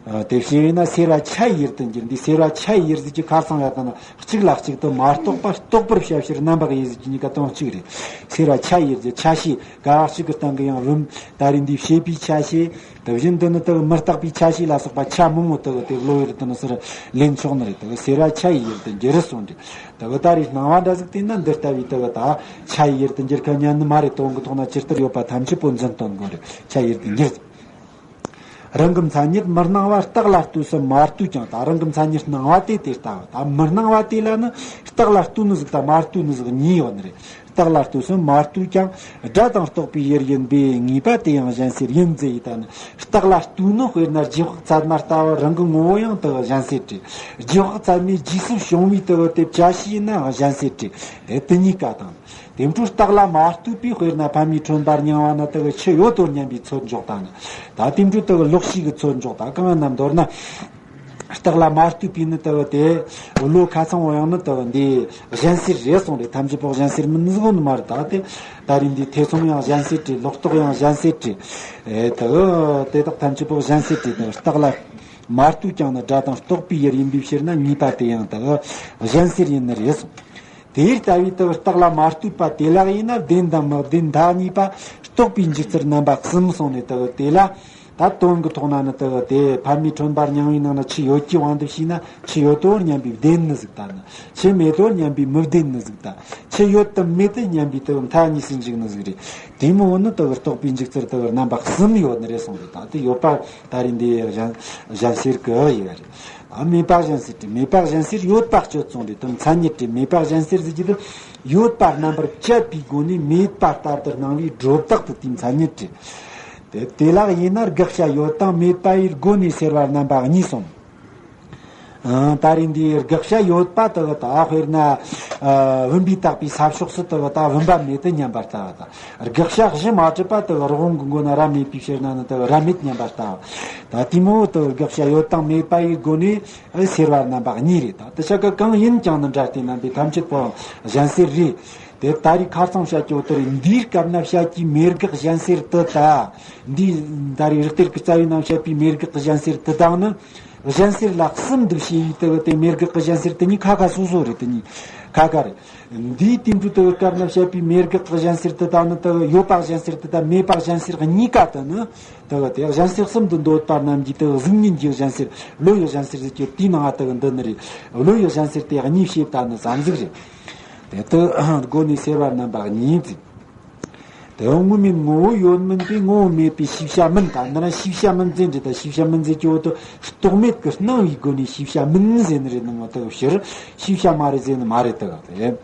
ཨ། དེ་བྱས་ན་སེལ་བ་ཆ་ཡི་ཡུལ་དུ་འགྱུར། འདི་སེལ་བ་ཆ་ཡི་ཡུལ་ཟེར་གྱི་ཁ་སང་ཡ་དང་ན་གཅིག་ལ་གཅིག་ཏུ་མ་རྟོགས་པ་རྟོགས་པར་བྱ་ཕྱིར་རྣམ་པ་དབྱེ་ཟེར་གྱི་གཉིས་ཀ་དོན་གཅིག་རེད། སེལ་བ་ཆ་ཡི་ཡུལ་གྱི་ཆ་ཤས་ག་བ་གཅིག་གི་སྟེང་གི་ཡང་རུམ་ད་རེས་འདི་བྱེད་པའི་ཆ་ཤས། དེ་བཞིན་དུ་ནི་དེ་མི་རྟག་པའི་ཆ་ཤས་ལ་སོགས་པ་ཆ་མང་པོ་དེ་དེ་བློ་ཡུལ་དུ་ནི་སེལ་ལེན་ཆོག་ནི་རེད། དེ་སེལ་བ་ཆ་ཡི་ཡུལ་དུ་འགྱུར་གསུངས་ཏེ། དེ་ད་རེས་སྣང་བ་འདྲ་ཟིག་བལྟས་ན་འདི་ལྟ་བུའི་དེ་ད་ཆ་ཡི་ཡུལ་དུ་འགྱུར་ཁ་ཉན་ནི་མ་རེད། དོན་གྱི་ཐོག་ན་ཇི་ལྟར་ཡོད་པ་ཐམས་ཅད་པོ་འཛིན་སྟོན་དགོས་རེད། ཆ་ཡི་ཡུལ་དུ་འགྱུར། རང་གི་མཚན་ཉིད་མི་སྣང་བ་རྟགས་ལ་ལྟོས་སུ་མ་ལྟོས་ཀྱང་། ད་རང་གི་མཚན་ཉིད་སྣང་བ་དེ་དེ་ལྟ་བུ། ད་མི་སྣང་བ་དེ་ལ་ནི་རྟགས་ལ་ལྟོས་ནི་ཟིག་དང་མ་ལྟོས་ནི་ཟིག་གཉིས་ཡོད་ནི་རེད། རྟགས་ལ་ལྟོས་སུ་མ་ལྟོས་ཀྱང་སྒྲ་དང་རྟོག་པའི་ཡུལ་ཡིན་པས་ངེས་པ་དེ་ཡང་གཞན་སེལ་ཡིན་ཟེར་ཡི། ད་ནི་རྟགས་ལ་ལྟོས་ནི་དཔེར་ན་རྗེས་དཔག་ཚད་མ་ལྟ་བུ་རང་གི་ངོ་བོ་ཡང་དེ་གཞན་སེལ་རེད། རྗེས་དཔག་ཚད་མའི་རྗེས་སུ་བྱུང་བའི་དེ་དེ་བྱ་ཤེས་ཡིན་ན་གཞན་སེལ་རེད། དེ་གཉིས་ཀ་དང་། དེ་འཕྲོ་རྟགས་ལ་མ་ལྟོས་པའི་དཔེར་ན་ཕ་མའི་ཁྲོན་པ་རྙིང་བ་ན་དེ་གི་ཆུ་ཡོད་དོ་སྙམ་པའི་ཚོད་འཇོག་དང་ནི། ད་དེ་འཕྲོ་དེ་གི་ལོག་ཤེས་ཀྱི་ཚོད་འཇོག་དང་། གང་ཡིན་ན་མདོར་ན་རྟགས་ལ་མ་ལྟོས་པའི་ནི་དེ་གི་དེ་བློ་ཁ་ཚང་བོ་ཡང་ནི་དེ་གི་འདི་གཞན་སེལ་རེད་གསུངས་རེད། ཐམས་ཅད་པོ་གཞན་སེལ་མིན་ནི་ཟིག་ནི་མ་རེད། ད་དེ་ད་རིང་འདི་ཐེ་ཚོམ་ཡང་གཞན་སེལ་རེད། ལོག་རྟོག་ཡང་གཞན་སེལ་རེད། ཨེ་དེ་གི་དེ་དག་ཐམས་ཅད་པོ་གཞན་སེལ་རེད། དེ་གི་རྟགས་ལ་མ་ལྟོས་ཀྱང་ནི་སྒྲ་དང་རྟོག་པའི་ཡུལ་ཡིན་པའི་ཕྱིར་ན་ངེས་པ་དེ་ཡང་དེ་གི་གཞན་སེལ་ཡིན་ནི་རེད་གསུངས། དེ་ལྟ་བུའི་དག་རྟགས་ལ་མ་ལྟོས་པ་དེ་ལ་ཡིན་ན་བདེན་དང་མི་བདེན་མཐའ་གཉིས་པ་རྟོགས་པའི་འཇུག་ཚུལ་རྣམ་པ་གསུམ་གསུངས་ནས། དག་དེ་ལ་ ད་དོན་གྱི་ཐོག་ན་ནི་དེ་དེ་ཕ་མའི་ཁྲོན་པར་མྱང་བའི་ནང་ན་ཆུ་ཡོད་ཀྱི་དབང་དུ་བྱས་ན་ཆུ་ཡོད་དོ་སྙམ་པའི་བདེན་ནི་ཟིག་ད་ནི། ཆུ་མེད་དོ་སྙམ་པའི་མི་བདེན་ནི་ཟིག་ད། ཆུ་ཡོད་དམ་མེད་དུ་སྙམ་པའི་དེ་མཐའ་གཉིས་སུ་འཇུག་ནི་ཟིག་རེད། དེ་མོ་ནི་དེ་རྟོགས་པའི་འཇུག་ཚུལ་དེ་རྣམ་པ་གསུམ་ཡོད་ནི་རེད་གསུངས་རེད། ད་དེ་ཡོད་པ་ད་རེས་འདི་གཞན་གཞན་སེལ་གི་ཡི་རེད། ཨ། མེད་པ་གཞན་སེལ་བྲིས། མེད་པ་གཞན་སེལ་ཡོད་པ་སྤྱོད་གསུངས་རེད། དེ་མཚན་ཉིད་བྲིས། མེད་པ་གཞན་སེལ་ཟེར་གྱི་དེ་ཡོད་པ་རྣམ་པར་བཅད་པའི་སྒོ་ནས་མེད་པ་ལྟར་དུ་སྣང་བའི་སྒྲོ་བཏགས་དེ་དེའི་མཚན་ཉིད་བྲིས། དེ་དེ་ལ་དབྱེ་ན་དགག་བྱ་ཡོད་དང་མེད་པ་ཡི་སྒོ་ནས་སེལ་བ་རྣམ་པ་གཉིས་སོ། ཨ། ད་རེས་འདིའི་དགག་བྱ་ཡོད་པ་དེ་གི་ད་དཔེར་ན། ཨ། བུམ་པས་བཏགས་པའི་ས་ཕྱོགས་སུ་དེ་གི་ད་བུམ་པ་མེད་དུ་སྙམ་པར་ལྟ་བ་དང་། དགག་བྱ་གཞི་མ་གྲུབ་པ་དེ་གི་རི་བོང་གི་མགོ་ན་ར་མེད་པའི་ཕྱིར་ན་ནི་དེ་གི་ར་མེད་སྙམ་པར་ལྟ་བ། ད་དེ་མོ་དེ་གི་དགག་བྱ་ཡོད་དང་མེད་པ་ཡི་སྒོ་ནས་སེལ་བ་རྣམ་པ་གཉིས་རེད། ད་དེ་ཆ་ག་གང་ཡིན་ཀྱང་ནི་འདྲ་སྟེ་རྣམ་པའི་ཐམས་ཅད་པོའང་གཞན་སེལ་རེད། དེ་ད་རེས་ཁ་རྩང་བཤད་རྒྱུ་དེ་རེད། འདིའི་སྐབས་ན་བཤད་ཀྱི་མེད་དགག་གཞན་སེལ་དེ་ད། འདི་ད་རེས་རིགས་གཏེར་གྱི་རྩ་བའི་ནང་བཤད་པའི་མེད་དགག་གི་གཞན་སེལ་དེ་དང་ནི། གཞན་སེལ་ལ་གསུམ་འདུ་བྱེད་ཡིག་དེ་གི་དེ་མེད་དགག་གི་གཞན་སེལ་དེ་གཉིས་ཁ་ཁ་སོ་སོ་རེད། དེ་གཉིས་ཁ་ཁ་རེད། འདིའི་དེ་འཕྲོ་དེ་གི་སྐབས་ན་བཤད་པའི་མེད་དགག་གི་གཞན་སེལ་དེ་དང་ནི་དེ་གི་ཡོད་པ་གཞན་སེལ་དེ་དང་མེད་པ་གཞན་སེལ་གཉིས་ཀ་དེ་ནི། དེ་གི་དེ་གཞན་སེལ་གསུམ་དུ་འདོད་པ་རྣམས་ཀྱིས་དེ་གི་གཟུགས་བརྙན་གྱི་གཞན་སེལ། བློ་ཡི་གཞན་སེལ་ཟེར་གྱི་དེའི་ནང་ང་དེ་གི་འདི་ནི་རེད། བློ་ཡི་གཞན་སེལ་དེ་གཉིས་བྱས་ད་ནི་ཙམ་ཟིག་རེད། དེ་དེ་སྒོ་ནས་སེལ་བ་རྣམ་པ་གཉིས་ཟིག་དེ་ཡང་དངོས་མེད་ངོ་བོ་ཡོད་མིན་པའི་ངོ་བོ་མེད་པའི་ཤེས་བྱ་མིན། ད་འདི་ན་ཤེས་བྱ་མིན་ཟེར་འདི་ད་ཤེས་བྱ་མིན་ཟེར་གྱི་འོ་དེ་རྟོག་མེད་ཀྱི་སྣང་བའི་སྒོ་ནས་ཤེས་བྱ་མིན་ཟེར་ནི་རེད་ནི་མ་གཏོགས་ཕྱིར་ཤེས་བྱ་མ་རེད་ཟེར་ནི་མ་རེད་དེ་ག་དེ།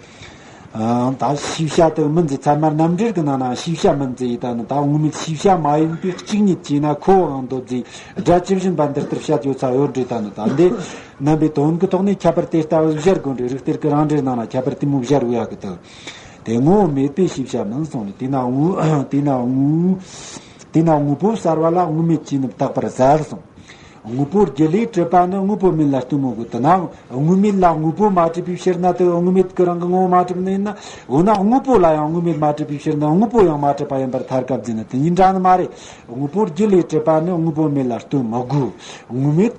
ཨ། ད་ཤེས་བྱ་དེ་མིན་ཟེར་ཚད་མ་རྣམ་འགྲེལ་གྱི་ནང་ན་ཤེས་བྱ་མིན་ཟེར་ཡི་ད་ནི་ད་དངོས་མེད་ཤེས་བྱ་མ་ཡིན་པའི་གཅིག་ཉིད་ཅེ་ན་ཁོ་བོའང་འདོད་ཟེར་སྒྲ་ཇི་བཞིན་པ་འདི་ལྟར་བཤད་ཡོད་ཚ་ཡོད་འདྲེ་ད་ནི་ད་འདི་རྣམ་པའི་དོན་གྱི་ཐོག་ནས་ཁྱད་པར་དེ་ལྟ་བུ་སྦྱར་དགོས་འདྲེ། རིགས་གཏེར་གྱི་རང་འགྲེལ་ནང་ན་ཁྱད་པར་དེ་མོ་སྦྱར་འོས་ཡ་གི་དེ། དེ་ངོ་བོ་མེད་པའི་ཤེས་བྱ་མིན་གསུངས་ནས། དེས་ན་དངོས་དེས་ན་དངོས་དེས་ན་དངོས་པོ་གསར་བ་ལ་དངོས་མེད་ཅེས་ནི་བཏགས་པར་ཟད་གསུངས། དངོས་པོ་རྒྱུ་ལས་གྲུབ་པ་ནི་དངོས་པོ་མེད་ལ་ལྟོས་མོད་གི། དེས་ན་དངོས་མེད་ལ་དངོས་པོ་མ་གྲུབ་པའི་ཕྱིར་ན་དེ་དངོས་མེད་ཀྱི་རང་གི་ངོ་བོ་མ་གྲུབ་ནི་ཡིན་ན། འོ་ན་དངོས་པོ་ལ་ཡང་དངོས་མེད་མ་གྲུབ་པའི་ཕྱིར་ན་དངོས་པོ་ཡང་མ་གྲུབ་པ་ཡིན་པར་ཐལ་སྐབས་འཛིན་ནི་དེ་གཉིས་འདྲ་ནི་མ་རེད། དངོས་པོ་རྒྱུ་ལས་གྲུབ་པ་ནི་དངོས་པོ་མེད་ལ་ལྟོས་མི་དགོས། དངོས་མེད་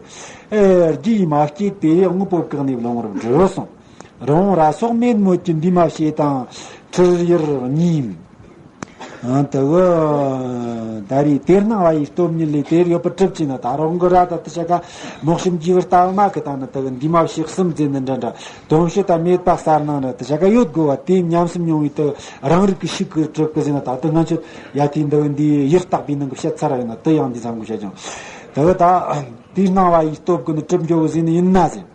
རྒྱུ་ཡིས་མ་སྐྱེས་པས་དངོས་པོ་བཀག་ནས་བླང་བར་འགྱུར་གསུངས། རི་བོང་རྭ་སོགས་མེད་མོད་ཀྱི་འདུས་མ་བྱས་དང་ཁྲིར་ཡུར་གཉིས། ཨ། དེ་གི་ད་རེས་དེར་སྣང་བ་ཡི་སྟོབས་ཉིད་ལས། དེར་ཡོད་པར་གྲུབ་ཅེ་ན་ད་རི་བོང་གི་རྭ་ད་དེ་ཆ་ག་མོག་ཤིམ་གྱི་བུ་ལྟ་བུ་མ་གི་ད་ནི་དེ་གི་འདུས་མ་བྱས་གསུམ་ཟེར་ནི་འདྲ་འདྲ་དོན་བྱེད་དང་མེད་པ་གསལ་སྣང་ནི་དེ་ཆ་ག་ཡོད་དགོས་པ་དེ་ཉམས་སུ་མྱོང་བའི་དེ་རང་རིག་གི་ཤུགས་ཀྱིས་གྲུབ་གི་ཟེར་ན། ད་དེ་ང་ཚོས་ཡ་དེ་འདི་གི་འདི་ཡུར་བརྟག་པའི་ནང་གི་བཤད་ཚར་ཡོད་ན་དེ་ཡང་འདི་ཚང་གི་བཤད་ཀྱང་། དེ་གི་ད་དེར་སྣང་བ་ཡི་སྟོབས་ཀྱིས་ནི་གྲུབ་འགྱོ་གི་ཟེར་ནི་ཡིན་ན་ཟེར།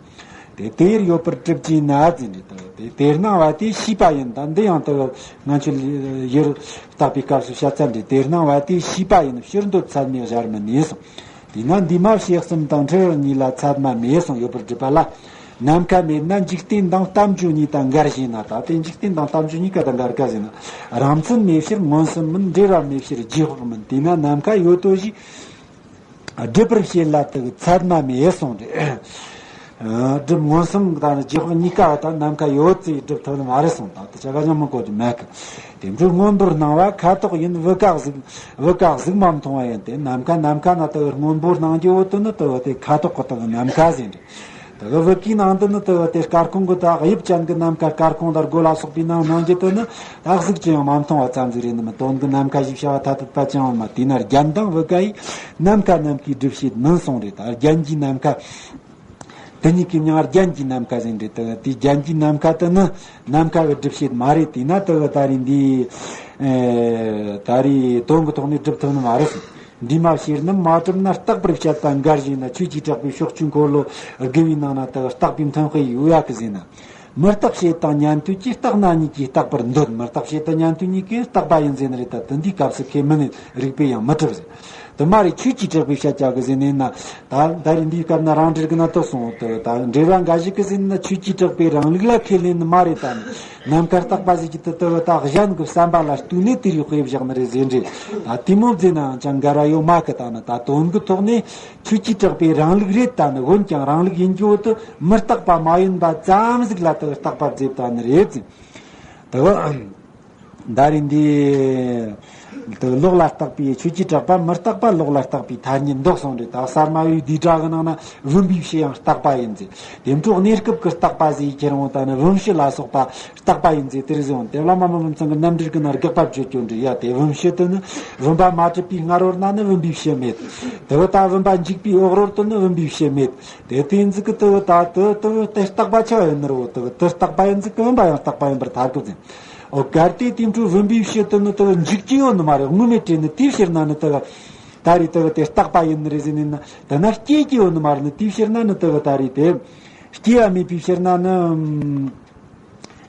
དེ་དེར་ཡོད་པར་གྲུབ་ཅེ་ན་ཟེར་ནས། དེ་དེར་སྣང་བ་དེ་ཤེས་པ་ཡིན། ད་འདི་ཡང་དེ་ང་ཚོས་ཡུར་བརྟག་པའི་སྐབས་སུ་བཤད་ཚར་འདི། དེར་སྣང་བ་དེ་ཤེས་པ་ཡིན། ཕྱིར་འདོད་ཚད་མས་གཞལ་མི་ནུས་གསུངས། དེས་ན་འདུས་མ་བྱས་གསུམ་དང་ཁྲིར་ཡུར་གཉིས་ལ་ཚད་མ་མེད་གསུངས་ཡོད་པར་སྒྲུབ་པ་ལ། ནམ་མཁའ་མེད་ན་འཇིག་རྟེན་དང་རྟ་མཆོག་གཉིས་དང་འགལ་ཞེ་ན། ད་དེ་འཇིག་རྟེན་དང་རྟ་མཆོག་གཉིས་ཀ་དང་འགལ་ག་ཟེར་ན། རང་མཚན་མེད་ཕྱིར་མངོན་སུམ་མིན། འབྲེལ་བ་མེད་ཕྱིར་རྗེས་དཔག་མིན། དེས་ན་ནམ་མཁའ་ཡོད་དོ་ཞེས་སྒྲུབ་པར་བྱེད་ལ་དེ་གི་ཚད་མ་མེད་གསུངས་ཏེ། ཨ། སྒྲུབ་མངོན་སུམ་དང་རྗེས་དཔག་གཉིས་ཀ་དང་ནམ་མཁའ་ཡོད་ཚེ་སྒྲུབ་ཐུབ་ནི་མ་རེད་གསུངས། ད་དེ་ཆ་ག་ཉམས་མི་དགོས་ཀྱི་མེད་གི། དེ་འཕྲོ་སྔོན་པོར་སྣང་བ་ཁ་དོག་ཡིན། བུ་ག་གཟུགས་བུ་ག་གཟུགས་མ་མཐོང་བ་ཡིན་ཏེ། ནམ་མཁའ་ནམ་མཁའ་ན་དེ་གི་སྔོན་པོར་སྣང་རྒྱུ་བོ་དེ་ནི་དེ་གི་དེ་ཁ་དོག་གི་དེ་གི་ནམ་མཁའ་ཟེར་འདྲ། དེ་གི་བུ་གའི་ནང་དུ་ནི་དེ་གི་དེ་སྐར་ཁུང་གི་དེ་དབྱིབས་ཅན་གྱི་ནམ་མཁའ། སྐར་ཁུང་དང་སྒོ་ལ་སོགས་པའི་ནང་སྣང་རྒྱུ་དེ་ནི་ད་གཟུགས་ཅི་ཡང་མ་མཐོང་བ་ཙམ་ཟིག་རེད་ནི་མི། དོན་གྱི་ནམ་མཁའ་ཞེས་བྱ་བ་ཐ་དད་པ་ཅང་ཡོད་མ། དེས་ན་རྒྱན་དང་བུ་ག་ཡིས་ནམ་མཁའ་ནམ་མཁའི་སྒྲུབ་བྱེད་མིན་གསུངས་རེད། ད་རྒྱན་གྱི་ནམ་མཁའ་དེ་གཉིས་ཀའི་མིང་རྒྱན་གྱི་ནམ་མཁའ་ཟེར་འདྲ། དེ་དེ་རྒྱན་གྱི་ནམ་མཁའ་དེ་ནི་ནམ་མཁའ་གི་སྒྲུབ་བྱེད་མ་རེད། དེས་ན་དེ་གི་ད་རེས་འདི་ཨེ་ད་རེས་དོན་གྱི་ཐོག་ནས་སྒྲུབ་ཐུབ་ནི་མ་རེད་གསུངས། འདུས་མ་བྱས་རྣམས་མ་གྲུབ་ན་རྟག་པར་བཤད་པ་འགལ་ཞེ་ན། ཆོས་ཀྱི་གྲགས་པའི་ཕྱོགས་ཆོས་འཁོར་ལོ་དགུ་པའི་ནང་ན་དེ་རྟག་པའི་མཐུན་དཔེ་ཡོད་ཡ་གི་ཟེར་ན། མི་རྟག་བྱེད་དང་ཉན་ཐོས་ཀྱིས་རྟག་ན་གཉིས་ཀྱིས་རྟག་པར་འདོད། མི་རྟག་བྱེད་དང་ཉན་ཐོས་གཉིས་ཀས་རྟག་པ་ཡིན་ཟེར་ནི་རེད། ད་དེ་འདིའི་སྐབས་སུ་ཁས་མི་ནི་རིགས་པས་ཡང་མི་གྲུབ་ཟེར། དེ་མ་རེད། ཆོས་ཀྱི་གྲགས་པའི་བཤད་བྱ་གི་ཟེར་ནས་ན། ད་ད་རེས་འདིའི་སྐབས་ན་རང་འགྲེལ་གི་ན་དེ་གསུངས། དེ་ད་འགྲེལ་བ་འགའ་ཞིག་གི་ཟེར་ནས་ན་ཆོས་ཀྱི་གྲགས་པའི་རང་ལུགས་ལ་ཁས་ལེན་ནི་མ་རེད། ད་ནི་ནམ་མཁའ་རྟག་པ་ཟེར་གྱི་དེ་དེ་ད་གཞན་གྱི་བསམ་པ་ལ་ལྟོས་ནས་དེ་རིགས་དཔེ་བཞག་ནི་རེད་ཟེར་འདྲ། ད་དེ་མོ་ཟེར་ནའང་ཅང་འགལ་བ་ཡོད་མ་གི། ད་ནི་ད་དོན་གྱི་ཐོག་ནས་ཆོས་ཀྱི་གྲགས་པའི་རང་ལུགས་རེད། ད་ནི་འོན་ཀྱང་རང་ལུགས་ཡིན་རྒྱུ་དེ་མི་རྟག་པ་མ་ཡིན་པ་ཙམ་ཟིག་ལ་དེ་རྟག་པ་བརྩིས་ད་ནི་རེད་ཟེར། དེ་ ད་རེས་འདི་དུ་ལོག་ལ་བརྟག་པའི་ཆོས་ཀྱི་གྲགས་པ། མི་རྟག་པ་ལོག་ལ་བརྟག་པའི་ཐ་སྙད་འདོགས་སོང་རེད། ད་གསར་མ་བའི་བསྡུས་གྲྭ་གི་ནང་ན་བུམ་པའི་ཕྱི་ཡང་རྟག་པ་ཡིན་ཟེར། དེ་འཕྲོ་གནས་སྐབས་ཀྱི་རྟག་པ་ཟེར་ཁྱེར་འོང་། ད་ནི་བུམ་ཕྱི་ལ་སོགས་པ་རྟག་པ་ཡིན་ཟེར། དེར་ཟེར་འོང་། དེ་བླ་མ་མ་མུ་ཚང་གི་རྣམ་འགྲེལ་གི་ནང་དགག་པ་བརྗོད་ཀྱང་འདྲ། ཡ་དེ་བུམ་ཕྱི་དུ་ནི་བུམ་པ་མ་གྲུབ་པའི་སྔ་རོལ་ན་ནི་བུམ་པའི་ཕྱི་མེད། དེ་བུ་ད་བུམ་པ་འཇིག་པའི་འོག་རོལ་དུ་ནི་བུམ་པའི་ཕྱི་མེད། དེ་དེ་ཟིག་གི་དེ་བུ་ད་དེ་དེ་བུ་དེ་རྟག་པ་ཆ་ཡིན་ནི་རེད། དེ་བུ་དེ་རྟག་པ་ཡིན་ཟིག་གི་བུམ་པ་ཡང་རྟག་པ་ཡིན་པར་ཐལ་གི་ཟེར། ཨོ་གལ་ཏེ་དེ་འཕྲོ་བུམ་པའི་ཕྱི་དུ་ནི་དེ་འཇིག་རྒྱུ་ཡོད་ནི་མ་རེད། དངོས་མེད་བྲལ་ནི་དེའི་ཕྱིར་ན་ནི་དེ་ད་རེས་དེ་དེ་རྟག་པ་ཡིན་ནི་རེད་ཟེར་ནི་ན། དེ་ན་སྐྱེ་རྒྱུ་ཡོད་ནི་མ་རེད་ནི། དེའི་ཕྱིར་ན་ནི་དེ་ད་རེས་དེ་སྐྱེ་བ་མེད་པའི་ཕྱིར་ན་ནི་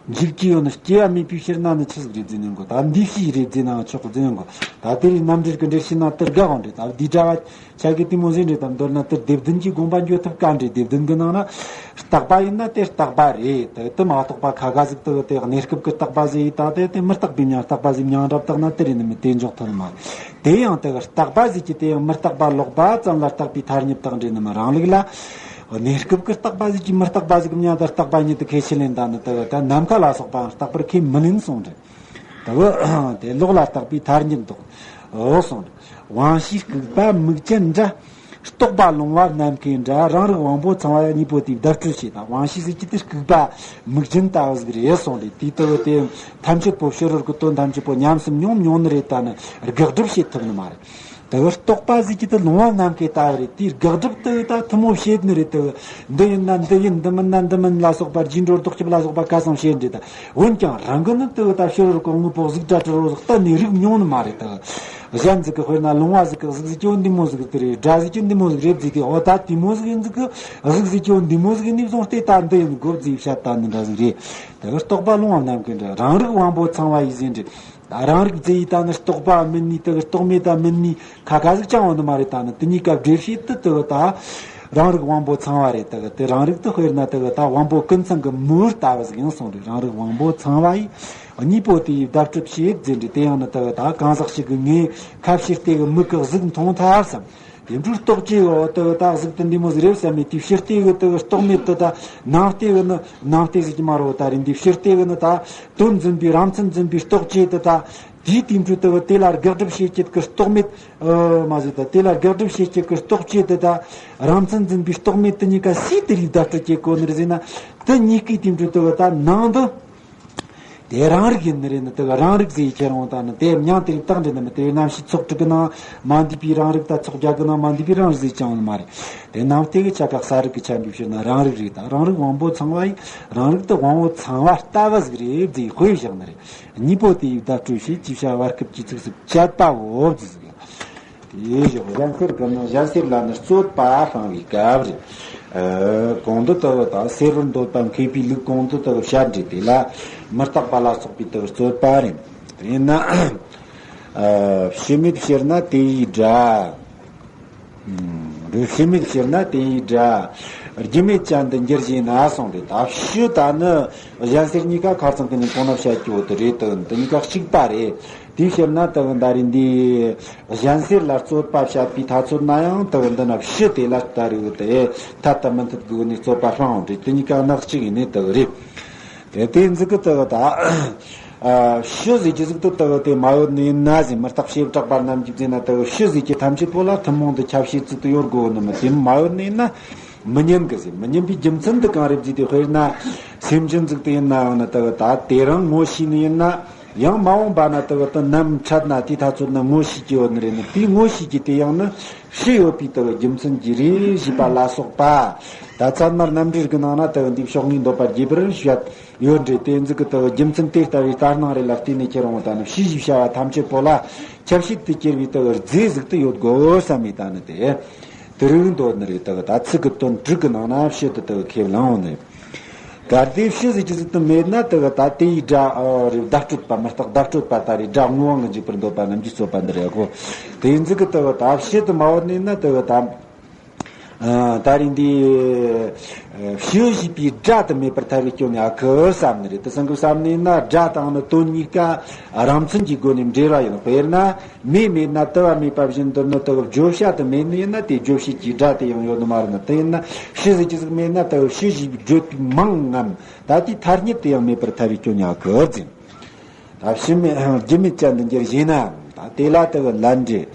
འཇིག་རྒྱུ་ཡོད་ནི། སྐྱེ་བ་མེད་པའི་ཕྱིར་ན་ནི་ཆི་ཟིག་རེད་ཟེར་ནི་གོ། ད་འདི་ཕྱིས་རེད་ཟེར་ན་ཆོག་གི་ཟེར་ནི་གོ། ད་དེ་རིང་རྣམ་འགྲེལ་གི་འགྲེལ་བཤད་ན་དེར་དགག་འོང་རེད། ད་འདི་འདྲ་བ། ཆ་གི་དེ་མོ་ཟིན་རེད་དམ། མདོར་ན་དེར་སྡེ་བདུན་གྱི་དགོངས་པ་འགྱོ་ཐུབ་ག་འདྲེ། སྡེ་བདུན་གྱི་ནང་ན་རྟག་པ་ཡིན་ན་དེ་རྟག་པ་རེད། དེ་དེ་མ་གཏོགས་པ་ཁ་ཁ་ཟིག་དེ་དེ་གནས་སྐབས་ཀྱི་རྟག་པ་ཟིག་ཡིན། ད་དེ་དེ་མི་རྟག་པའི་མྱང་རྟག་པ་ཟིག་མྱང་འདྲ་བཏགས་ན་དེ་རེད་ནི་མི་དེ་འཇོག་ཐུབ་མ་རེད། དེ་ཡང་དེ་རྟག་པ་ཟིག་གི་དེ་ཡང་མི་རྟག་པ་ལོག་པ་ཙམ་ལ་རྟག་པའི་ཐ་སྙད་བཏགས་འདྲེ་ནི་མི་རང་ལུགས་ལ། གནས་སྐབས་ཀྱི་རྟག་པ་ཟིག་གི་མི་རྟག་པ་ཟིག་གི་མྱང་དེ་རྟག་པ་ཉིད་དུ་ཁས་ཆི་ལེན། ད་ནི་དེ་དེ་ནམ་མཁའ་ལ་སོགས་པའང་རྟག་པར་ཁས་མི་ལེན་གསུངས་འདྲེ། དེ་བུ་དེ་ལོག་ལ་བརྟག་པའི་ཐ་སྙད་འདོགས་འོ་གསུངས། དབང་ཕྱིའི་ལྐུགས་པ་མིག་ཅན་འདྲ། རྟོག་པ་ལོང་བ་ནམ་མཁའི་འདྲ། རང་རིག་དབང་པོ་ཚང་བ་གཉིས་པོ་དེའི་བརྡ་སྤྲོད་བྱེད་དང་། དབང་ཕྱིའི་ཟིག་གི་དེ་ལྐུགས་པ་མིག་ཅན་ལྟ་བུ་ཟིག་རེད་གསུངས་རེད། དེའི་དེ་བུ་དེ་ཐམས་ཅད་པོ་ཕྱི་རོལ་གྱི་དོན་ཐམས་ཅད་པོ་ཉམས་སུ་མྱོང་མྱོང་ནི་རེད། ད་ནི་དགག་སྒྲུབ་བྱེད་ཐུབ་ནི་མ་རེད། དེ་བུ་རྟོག་པ་ཟིག་གི་དེ་ལོང་བ་ནམ་མཁའི་ལྟ་བུ་རེད། དེའི་དགག་སྒྲུབ་དེ་བུ་ད་ཐུན་མོང་བྱེད་ནི་རེད། དེ་བུ་འདི་ཡིན་ན་འདི་ཡིན། འདི་མིན་ན་འདི་མིན་ལ་སོགས་པ་རྗེས་འགྲོ་ལྡོག་ཕྱོགས་ལ་སོགས་པ་ཁ་སང་བཤད་འདྲེ། ད་འོན་ཀྱང་རང་གི་ནི་དེ་བུ་ད་ཕྱི་རོལ་གོང་དངོས་པོ་གཟུགས་སྒྲ་དྲི་རོ་གཏན་ནས་རིག་མྱོང་ནི་མ་རེད། དེ་བུ་གཞན་ཟིག་གི་དཔེར་ན་ལོང་བ་ཟིག་གི་གཟུགས་ཟིག་གི་འོ་འདི་མོ་ཟིག་དེ་རེད། སྒྲ་ཟིག་གི་འདི་མོ་ཟིག་རེད་ཟེར་གི། འོ་ད་དེ་མོ་ཟིག་ཡིན་ཟིག་གི། གཟུགས་ཟིག་གི་འོ་འདི་མོ་ཟིག་ཡིན་ནི་བཟུང་སྟེ་ད་འདི་ཡིན་དགོས་ཟིག་བཤད་ད་ནི་འདྲ་ཟིག་རེད། དེ་བུ་རྟོག་པ་ལོང་བ་ནམ་མཁའི་འདྲ། རང་རིག་དབང་པོ་ཚང་བ་ཡིས་ཟེར་འདྲེ། ད་རང་རིག་ཟེར་ཡི་ད་ནི་རྟོག་པ་མིན་ནི། དེ་གི་རྟོག་མེད་ད་མིན་ནི་ཁ་ཁ་ཟིག་ཅང་འོང་ནི་མ་རེད། ད་ནི་དེ་གཉིས་ཀ་འབྲེལ་བྱེད་དུ་དེ་གི་ད་རང་རིག་དབང་པོ་ཚང་བ་རེད། དེ་གི་དེ་རང་རིག་དེ་དཔེར་ན་དེ་གི་ད་དབང་པོ་ཀུན་ཚང་གི་མིག་ལྟ་བུ་ཟིག་ཡིན་གསུངས་རེད། རང་རིག་དབང་པོ་ཚང་བ་ཡིས་གཉིས་པོ་དེ་ཡི་བརྡ་སྤྲོད་བྱེད་ཟེར་འདྲེ། དེ་ཡང་ནི་དེ་གི་ད་གང་ཟག་ཞིག་གི་ངའི་ཁ་ཕྱིར་དེ་གི་མིག་གི་གཟུགས་མཐོང་ཐལ་བསམ། དེ་འཕྲོ་རྟོག་བཅས་འོ་དེ་གི་ད་གཟུགས་དེ་འདི་མོ་ཟིག་རེད་བསམ་མེད་དེ་ཕྱིར་དེ་གི་དེ་གི་རྟོག་མེད་དེ་ད་ནང་དེ་གི་ནི་ནང་དེ་ཟིག་གི་མ་རོ། ད་རིང་འདི་ཕྱིར་དེ་གི་ནི་ད་དོན་འཛིན་པའི་རང་མཚན་འཛིན་པའི་རྟོག་བཅས་དེ་ད་དེའི་དེ་འཕྲོ་དེ་གི་དེ་ལ་དགག་སྒྲུབ་བྱེད་ཀྱི་རྟོག་མེད་མ་ཟིག་ད་དེ་ལ་དགག་སྒྲུབ་བྱེད་ཀྱི་རྟོག་བཅས་དེ་ད་རང་མཚན་འཛིན་པའི་རྟོག་མེད་དེ་གཉིས་ཀ་སུས་དེ་རིགས་བརྡ་སྤྲོད་བྱེད་གོ་ནི་རེད་ཟེར་ན། དེ་གཉིས་ཀའི་དེ་འཕྲོ་དེ་གི་ད་ནང་དུ། དེ་རང་རིག་ཡིན་ནི་རེད་ནི། དེ་གི་རང་རིག་ཟེར་ཁྱེར་འོང་ད་ནི་དེ་མྱང་དེ་རིགས་བཏགས་འདྲེ་ནི་མི། དེ་རྣམ་ཤེས་ཚོགས་དྲུག་གི་ནང་མ་འདུས་པའི་རང་རིག་ད་ཚོགས་བརྒྱད་གི་ནང་མ་འདུས་པའི་རང་རིག་ཟེར་ཀྱང་ནི་མ་རེད། དེ་ནང་དེ་གི་ཆ་ག་གསལ་རིག་གི་ཆ་འབྱེད་ཕྱིར་ན་རང་རིག་རེད། ད་རང་རིག་དབང་པོ་ཚང་བ་ཡིས་རང་རིག་ཏུ་དབང་པོ་ཚང་བ་ལྟ་བུ་ཟིག་རེད་ཟེར་དཔེ་བཞག་ནི་རེད། གཉིས་པོ་དེ་ཡི་བརྡ་སྤྲོད་བྱེད་ཅེས་བྱ་བ་སྐབས་ཀྱི་ཚིགས་སུ་བཅད་པའོ་ཟེར་ཟིག་དེའི་ཞོག་གཞན་སེལ་གི་ནི་གཞན་སེལ་ལ་ནི་རྩོད་པ་སྤང་བའི་སྐབས་རེད། ཨ། གོང་དུ་དུ་དང་སེལ་བར་འདོད་པ་མཁས་པའི་ལུགས་གོང་དུ་དུ་བཤད་འདྲེ་དེ་ལ་མི་རྟག་པ་ལ་སོགས་པའི་དུ་རྩོད་པ་རེད། དེས་ན། ཨ། ཕྱི་མེད་ཕྱིར་ན་དེ་ཡི་སྒྲ། རེད། ཕྱི་མེད་ཕྱིར་ན་དེ་ཡི་སྒྲ། རྒྱུ་མེད་ཅན་དུ་འགྱུར་ཞེ་ན་གསུངས་རེད། ད་ཕྱི་ད་ནི་གཞན་སེལ་གཉིས་ཀ་ཁ་ཚང་གི་ནི་གོང་ན་བཤད་རྒྱུ་བོ་དེ་རེད། དུ་དེ་གཉིས་ཀ་གཅིག་པ་རེད། དེའི་ཕྱིར་ན་དུ་ད་རེས་འདི། གཞན་སེལ་ལ་རྩོད་པ་བཤད་པའི་ཐ་ཚོད་ན་ཡང་དུ་འདི་ན་ཕྱི་དེ་ལ་ལྟ་རིགས་དེ་ཐད་དུ་མི་མཐུད་དགོས་ནས་རྩོད་པ་སྤང་འོང་དུས་དེ་གཉིས་ཀ་ནག་གཅིག་ཡིན་ནས་དུ་རེད། དེ་དེ་ཟིག་གི་དུ་ད་ཕྱི་ཟིག་གི་ཟིག་ཏུ་དུ་དེ་མ་ཡོད་ནས་ན་ཟིག་མི་རྟག་བྱེ་བྲག་པ་རྣམས་ཀྱིས་བརྩིས་ན་དུ་ཕྱི་ཟིག་གི་ཐམས་ཅད་པོ་ལ་ཐུན་མོང་དུ་ཁྱབ་བྱེད་ཚུལ་དུ་ཡོད་དགོས་ནི་མི་དེ་མ་ཡོད་ནས་ན་མི་ཉན་གི་ཟིག་མི་ཉན་པའི་རྒྱུ་མཚན་དུ་གང་རེད་ཟིག་དེ་དཔེར་ན་སེམས་ཅན་ཟིག་དུ་ཡིན་ན་ཡང་ན་དུ་ད་དེ་རང་ངོ་ཤེས་ནི་ཡིན་ན། ཡང་མ་འོངས་པ་ན་དུ་བ་དུ་ནམ་འཕྲད་ན་དེ་ཐ་ཚོད་ན་ངོ་ཤེས་ཀྱི་ཡོད་ནི་རེད་ནི། དེའི་ངོ་ཤེས་ཀྱི་དེ་ཡང་ནི་ཕྱི་ཡོད་པའི་དུ་བ་རྒྱུ་མཚན་གྱི་རེད་ཞེས་པ་ལ་སོགས་པ། ད་ཚད་མར་རྣམ་འགྲེལ་གྱི་ནང་ན་དུ་བ་འདི་ཕྱོགས་ངེས་འདོད་པ་རྒྱས་པར་བཤད་ཡོད་འདྲེ། དེ་ཟིག་གི་དུ་བ་རྒྱུ་མཚན་དེ་ལྟ་བུའི་ལྟར་སྣང་རེ་ལ་བརྟེན་ནས་ཁྱེར་འོང་ད་ནི་ཕྱི་ཞེས་བྱ་བ་ཐམས་ཅད་པོ་ལ་ཁྱབ་བྱེད་དུ་གྱུར་པའི་དུ་བ་རྫས་ཟིག་ཏུ་ཡོད་དགོས་བསམ་མི་ད་ནི་དེ། དེ་རིང་འདོད་ནི་རེད། དུ་བ་ད་ཚིག་གི་དོན་དྲུག་གི་ནང་ན་ཕྱི་དུ་དུ་བ་ཁས་བླངས་འོང་ནི་རེད། གལ་ཏེ་ཕྱི་ཟེར་གྱི་ཟིག་ཏུ་མེད་ན་དེ་གི་ད་དེ་ཡི་སྒྲ་རེད། བརྡ་སྤྲོད་པ་མི་རྟག་བརྡ་སྤྲོད་པ་ད་རེད། སྒྲ་དངོས་དབང་གི་འཇུག་པར་འདོད་པ་རྣམས་ཀྱིས་རྩོད་པ་འདི་རེད་གོ། དེ་ཡིན་ཟིག་གི་དེ་གི་ད་ཕྱི་དུ་མ་བོར་ནས་ན་དེ་གི་ད་ད་རེད་འདི་ཕྱི་ཞེས་པའི་སྒྲ་དུ་མེད་པར་ཐལ་བའི་སྐྱོན་ཡང་ཨ་ཁུ་བསམ་ནི་རེད། དེ་སང་གི་བསམ་ནས་ན་སྒྲ་དང་ནི་དོན་གཉིས་ཀ་རང་མཚན་གྱི་སྒོ་ནས་འབྲེལ་བ་ཡིན། དཔེར་ན། མེ་མེད་ན་དུ་བ་མེད་པ་བཞིན་དུ་ནི་དུ་བ་བརྗོད་བྱ་དུ་མེད་ནི་ཡིན་ན་དེ་བརྗོད་བྱེད་ཀྱི་སྒྲ་དེ་ཡང་ཡོད་ནི་མ་རེད་ན། དེ་ཡིན་ན་ཕྱི་ཟེར་གྱི་ཟིག་མེད་ན་དུ་བ་ཕྱི་ཞེས་བརྗོད་པའི་མིང་ངམ་ད་དེའི་ཐ་སྙད་དེ་ཡང་མེད་པར་ཐལ་བའི་སྐྱོན་ཡང་ཨ་ཁུ་ཟེར། ད་ ཕྱི་མེད་རྒྱུ་མེད་ཅན་དུ་འགྱུར་ཞེ་ན། ད་དེ་ལ་དེ་གི་ལན་རེད།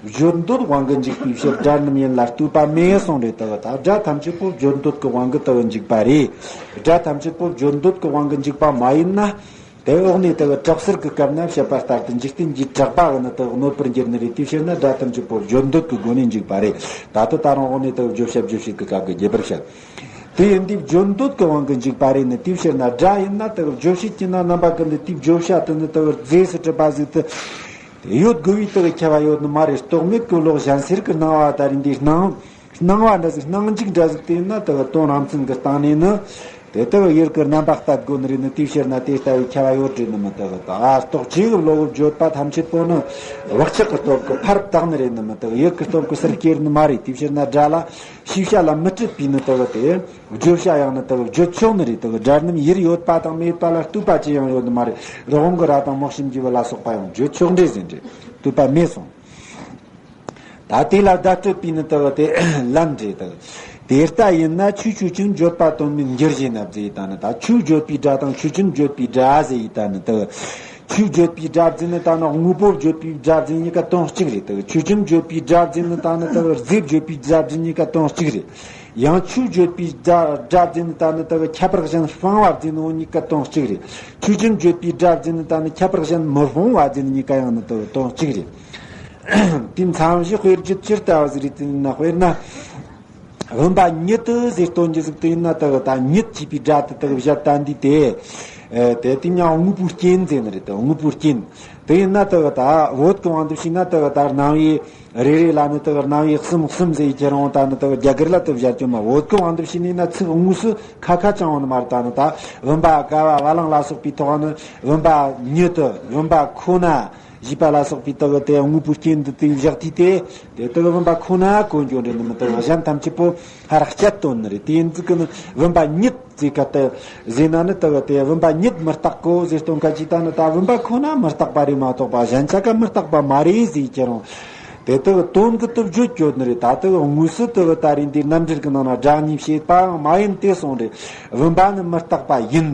བརྗོད་འདོད་དབང་གིས་འཇུག་པའི་ཕྱིར་སྒྲ་རྣམས་ཡིན་ལ་ལྟོས་པ་མེད་གསུངས་རེད། དེ་གི་ད་སྒྲ་ཐམས་ཅད་པོ་བརྗོད་འདོད་ཀྱི་དབང་གིས་དེ་གི་འཇུག་པ་རེད། སྒྲ་ཐམས་ཅད་པོ་བརྗོད་འདོད་ཀྱི་དབང་གིས་འཇུག་པ་མ་ཡིན་ན། དེ་འོག་ནས་དེ་གི་གྲགས་ཚུལ་གྱི་སྐབས་ན་བཤད་པ་ལྟར་དུ་འཇིག་རྟེན་གྱི་གྲགས་པ་གི་ནི་དེ་གི་གནོད་པར་འགྱུར་ནི་རེད། དེའི་ཕྱིར་ན་སྒྲ་ཐམས་ཅད་པོ་བརྗོད་འདོད་ཀྱི་སྒོ་ནས་འཇུག་པ་རེད། ད་ལྟ་ད་རུང་འོག་ནས་དེ་གི་བརྗོད་བྱ་རྗོད་བྱེད་ཀྱི་སྐབས་ཀྱི་རྒྱས་པར་བཤད། དེ་ཡིན་དུས་བརྗོད་འདོད་ཀྱི་དབང་གིས་འཇུག་པ་རེད་ནི། དེའི་ཕྱིར་ན་སྒྲ་ཡིན་ན་དེ་གི་བརྗོད་བྱེད་ཀྱི་ན་རྣམ་པ་ཀུན་ཏུ་དེའི་བརྗོད་བྱ་དེ་ནི་དེ་གི་རྫས་སུ་གྲུབ་པ་ཟིག་ཏུ་ཡོད་དགོས་པའི་དེ་གི་ཁྱབ་པ་ཡོད་ནི་མ་རེད། རྟོག་མེད་ཀྱི་བློ་གཞན་སེལ་གྱི་སྣང་བ་ད་རེད། འདིའི་སྣང་སྣང་བ་འདྲ་ཟིག་སྣང་འཇུག་འདྲ་ཟིག་དེ་ཡིན་ན་དེ་གི་དོན་རང་མཚན་གྱི་སྟེང་ནས་ནི། དེ་ལྟ་བུ་ཡུལ་གྱི་རྣམ་པ་གཏད་དགོས་ནི་རེད་ནི། དེའི་ཕྱིར་ན་དེ་ལྟ་བུའི་ཁྱབ་པ་ཡོད་རེད་ནི་མི་དག་གི། ད་རྟོག་བཅས་ཀྱི་བློ་གི་བརྗོད་པ་ཐམས་ཅད་པོ་ནི་བག་ཆགས་ཀྱི་སྟོབས་ཀྱིས་ཕར་བཏགས་ནི་རེད་ནི་མི་དག་གི། ཡུལ་གྱི་སྟོབས་ཀྱིས་ཕྱིར་སྐྱེ་རུ་ནི་མ་རེད། དེའི་ཕྱིར་ན་སྒྲ་ལ་ཤེས་བྱ་ལ་མི་སྤྲད་པའི་ནི་དག་གི་དེ་བརྗོད་བྱ་ཡང་ནི་དག་གི་བརྗོད་ཆོག་ནི་རེད། དག་གི་སྒྲ་རྣམས་ཡུལ་ཡོད་པ་དང་མེད་པ་ལ་ལྟོས་པ་ཅི་ཡང་ཡོད་ནི་མ་རེད། རི་བོང་གི་རྭ་དང་མོ་གཤམ་གྱི་བུ་ལ་སོགས་པ་ཡང་བརྗོད་ཆོག་འདྲ་ཟེར་འདྲ་ལྟོས་པ་མེད་གསུངས། ད་དེ་ལ་བརྡ་སྤྲོད་པའི་ནི་དག་དེ་ལན་རེད་དག། དེ་ལྟ་ཡིན་ན་ཆོས་ཆོས་ཅན་བརྗོད་པ་དོན་མེད་འགྱུར་ཞེ་ན་ཟེར་ཡི་ད་ནི། ད་ཆོས་བརྗོད་པའི་སྒྲ་དང་ཆོས་ཅན་བརྗོད་པའི་སྒྲ་ཟེར་ཡི་ད་ནི་དག། ཆོས་བརྗོད་པའི་སྒྲ་ཟེར་ནི་ད་ནི་དངོས་པོ་བརྗོད་པའི་སྒྲ་ཟེར་གཉིས་ཀ་དོན་གཅིག་རེད་དག། ཆོས་ཅན་བརྗོད་པའི་སྒྲ་ཟེར་ནི་ད་ནི་དག། རྫས་བརྗོད་པའི་སྒྲ་ཟེར་གཉིས་ཀ་དོན་གཅིག་རེད། ཡང་ཆོས་བརྗོད་པའི་སྒྲ་སྒྲ་ཟེར་ནི་ད་ནི་དག་ཁྱད་པར་གཞན་སྤངས་པ་ཟེར་ནི་འོ་གཉིས་ཀ་དོན་གཅིག་རེད། ཆོས་ཅན་བརྗོད་པའི་སྒྲ་ཟེར་ནི་ད་ནི་ཁྱད་པར་གཞན་མི་སྤོང་བ་ཟེར་ནི་གཉིས་ཀ་ཡང་ནི་དག་དོན་གཅིག་རེད། དེའི་མཚམས་བཞི་དཔེར་བརྗོད་ཇི་ལྟ་བ་ཟིག་རེད་ཟེར་ན། དཔེར་ན། བུམ་པ་ཉིད་དུ་ཟེར་སྟོན་རྒྱུ་ཟིག་དེ་ཡིན་ན་དག་ད་ཉིད་ཅེས་པའི་སྒྲ་དེ་དག་བཞག་ད་འདི་དེ། ཨ་དེ་དེ་ཡང་དངོས་པོའི་རྐྱེན་ཟེར་ནི་རེད་དེ། དངོས་པོའི་རྐྱེན་དེ་ཡིན་ན་དག་ད་བོད་ཀྱི་དབང་དུ་བྱས་ན་དག་ད་རྣམ་དབྱེ་རེ་རེ་ལ་ནི་དག་རྣམ་དབྱེ་གསུམ་གསུམ་ཟེར་ཁྱེར་འོང་ད་ནི་དག་རྒྱ་གར་ལ་དེ་བཞག་རྒྱུ་མ། བོད་ཀྱི་དབང་དུ་བྱས་ནས་ན་ཚིག་དངོས་སུ་ཁ་ཁ་ཅང་འོང་ནི་མ་རེད། ད་ནི་ད་བུམ་པ་ཀ་བ་བ་ལང་ལ་སོགས་པའི་ཐོག་ནི་བུམ་པ་ཉིད་དུ་བུམ་པ་ཁོ་ན། བཞི་པ་ལ་སོགས་པའི་དག་དེ་དངོས་པོའི་རྐྱེན་དུ་དེ་བཞག་དུས་དེ། དེ་དག་བུམ་པ་ཁོ་ན་གོ་འགྱོ་འདྲ་ནི་མི་དག་གཞན་ཐམས་ཅད་པོ་ཧ་ར་སྤྱད་དོན་ནི་རེད། དེ་ཡིན་ཙི་ཀི་ནི་བུམ་པ་ཉིད་ཟེར་ཀ་དེ་ཟེར་ན་ནི་དག་དེ་བུམ་པ་ཉིད་མི་རྟག་གོ་ཟེར་སྟོན་ཀ་ཅིག་ད་ནི་ད་བུམ་པ་ཁོ་ན་མི་རྟག་པ་རེད་མ་གཏོགས་པ་གཞན་ཆ་ཀ་མི་རྟག་པ་མ་རེད་ཟེར་ཁྱེར་འོང་། དེ་དག་དོན་གྱི་དུ་བརྗོད་བརྗོད་ནི་རེད། ད་དག་དངོས་སུ་དག་ད་རེས་འདིའི་རྣམ་འགྲེལ་གྱི་ནང་ན་སྒྲ་གཉིས་བཤད་པའང་མ་ཡིན་ཏེ་གསུངས་རེད། བུམ་པ་ནི་མི་རྟག་པ་ཡིན།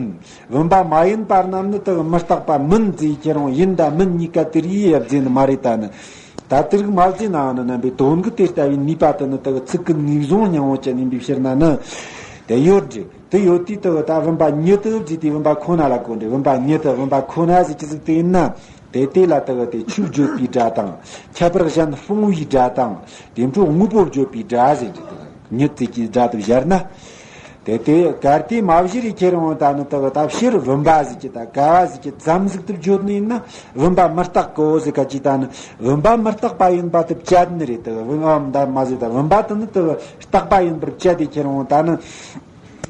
བུམ་པ་མ་ཡིན་པ་རྣམས་ནི་དག་མི་རྟག་པ་མིན་ཟེར་ཁྱེར་འོང་། ཡིན་དང་མིན་གཉིས་ཀ་དེ་རིགས་ཡབ་ཟེར་ནི་མ་རེད་ད་ནི། ད་དེ་རིགས་མ་ཟེར་ནའང་ནི་རྣམ་པའི་དོན་གྱི་དེ་ལྟ་བུའི་ནུས་པ་དེ་ནི་དག་ཚིག་གི་ངེས་བཟུང་སྙིང་བོ་ཅན་ཡིན་པའི་ཕྱིར་ན་ནི། དེ་ཡོད་རེད། དེ་ཡོད་དུས་དག་ད་བུམ་པ་ཉིད་དུ་ཟེར་དུས་བུམ་པ་ཁོ་ན་ལ་གོ་འདྲ། བུམ་པ་ཉིད་དུ་བུམ་པ་ཁོ་ན་ཟེར་གྱི་ཟིག་དེ་ཡིན་ན། དེ་དེ་ལ་དག་དེ་ཆོས་བརྗོད་པའི་སྒྲ་དང་། ཁྱད་པར་གཞན་སྤོང་བའི་སྒྲ་དང་། དེ་འཕྲོ་དངོས་པོ་བརྗོད་པའི་སྒྲ་ཟེར་གྱི་དག་ཉིད་ཟེར་གྱི་སྒྲ་དེ་སྦྱར་ན། དེ་དེ་གལ་ཏེ་མ་བཞི་རེ་ཁྱེར་འོང་ད་ནི་དག་ད་ཕྱིར་བུམ་པ་ཟེར་གྱི་ད་ཀ་བ་ཟེར་གྱི་ཙམ་ཟིག་ཏུ་བརྗོད་ནི་ཡིན་ན། བུམ་པ་མི་རྟག་གོ་ཟེར་ཀ་ཅིག་ད་ནི་བུམ་པ་མི་རྟག་པ་ཡིན་པ་དེ་བཅད་ནི་རེད། དག་བུམ་པ་མ་ཟེར་ད་བུམ་པ་དེ་ནི་དག་རྟག་པ་ཡིན་པར་བཅད་དེ་ཁྱེར་འོང་ད་ནི།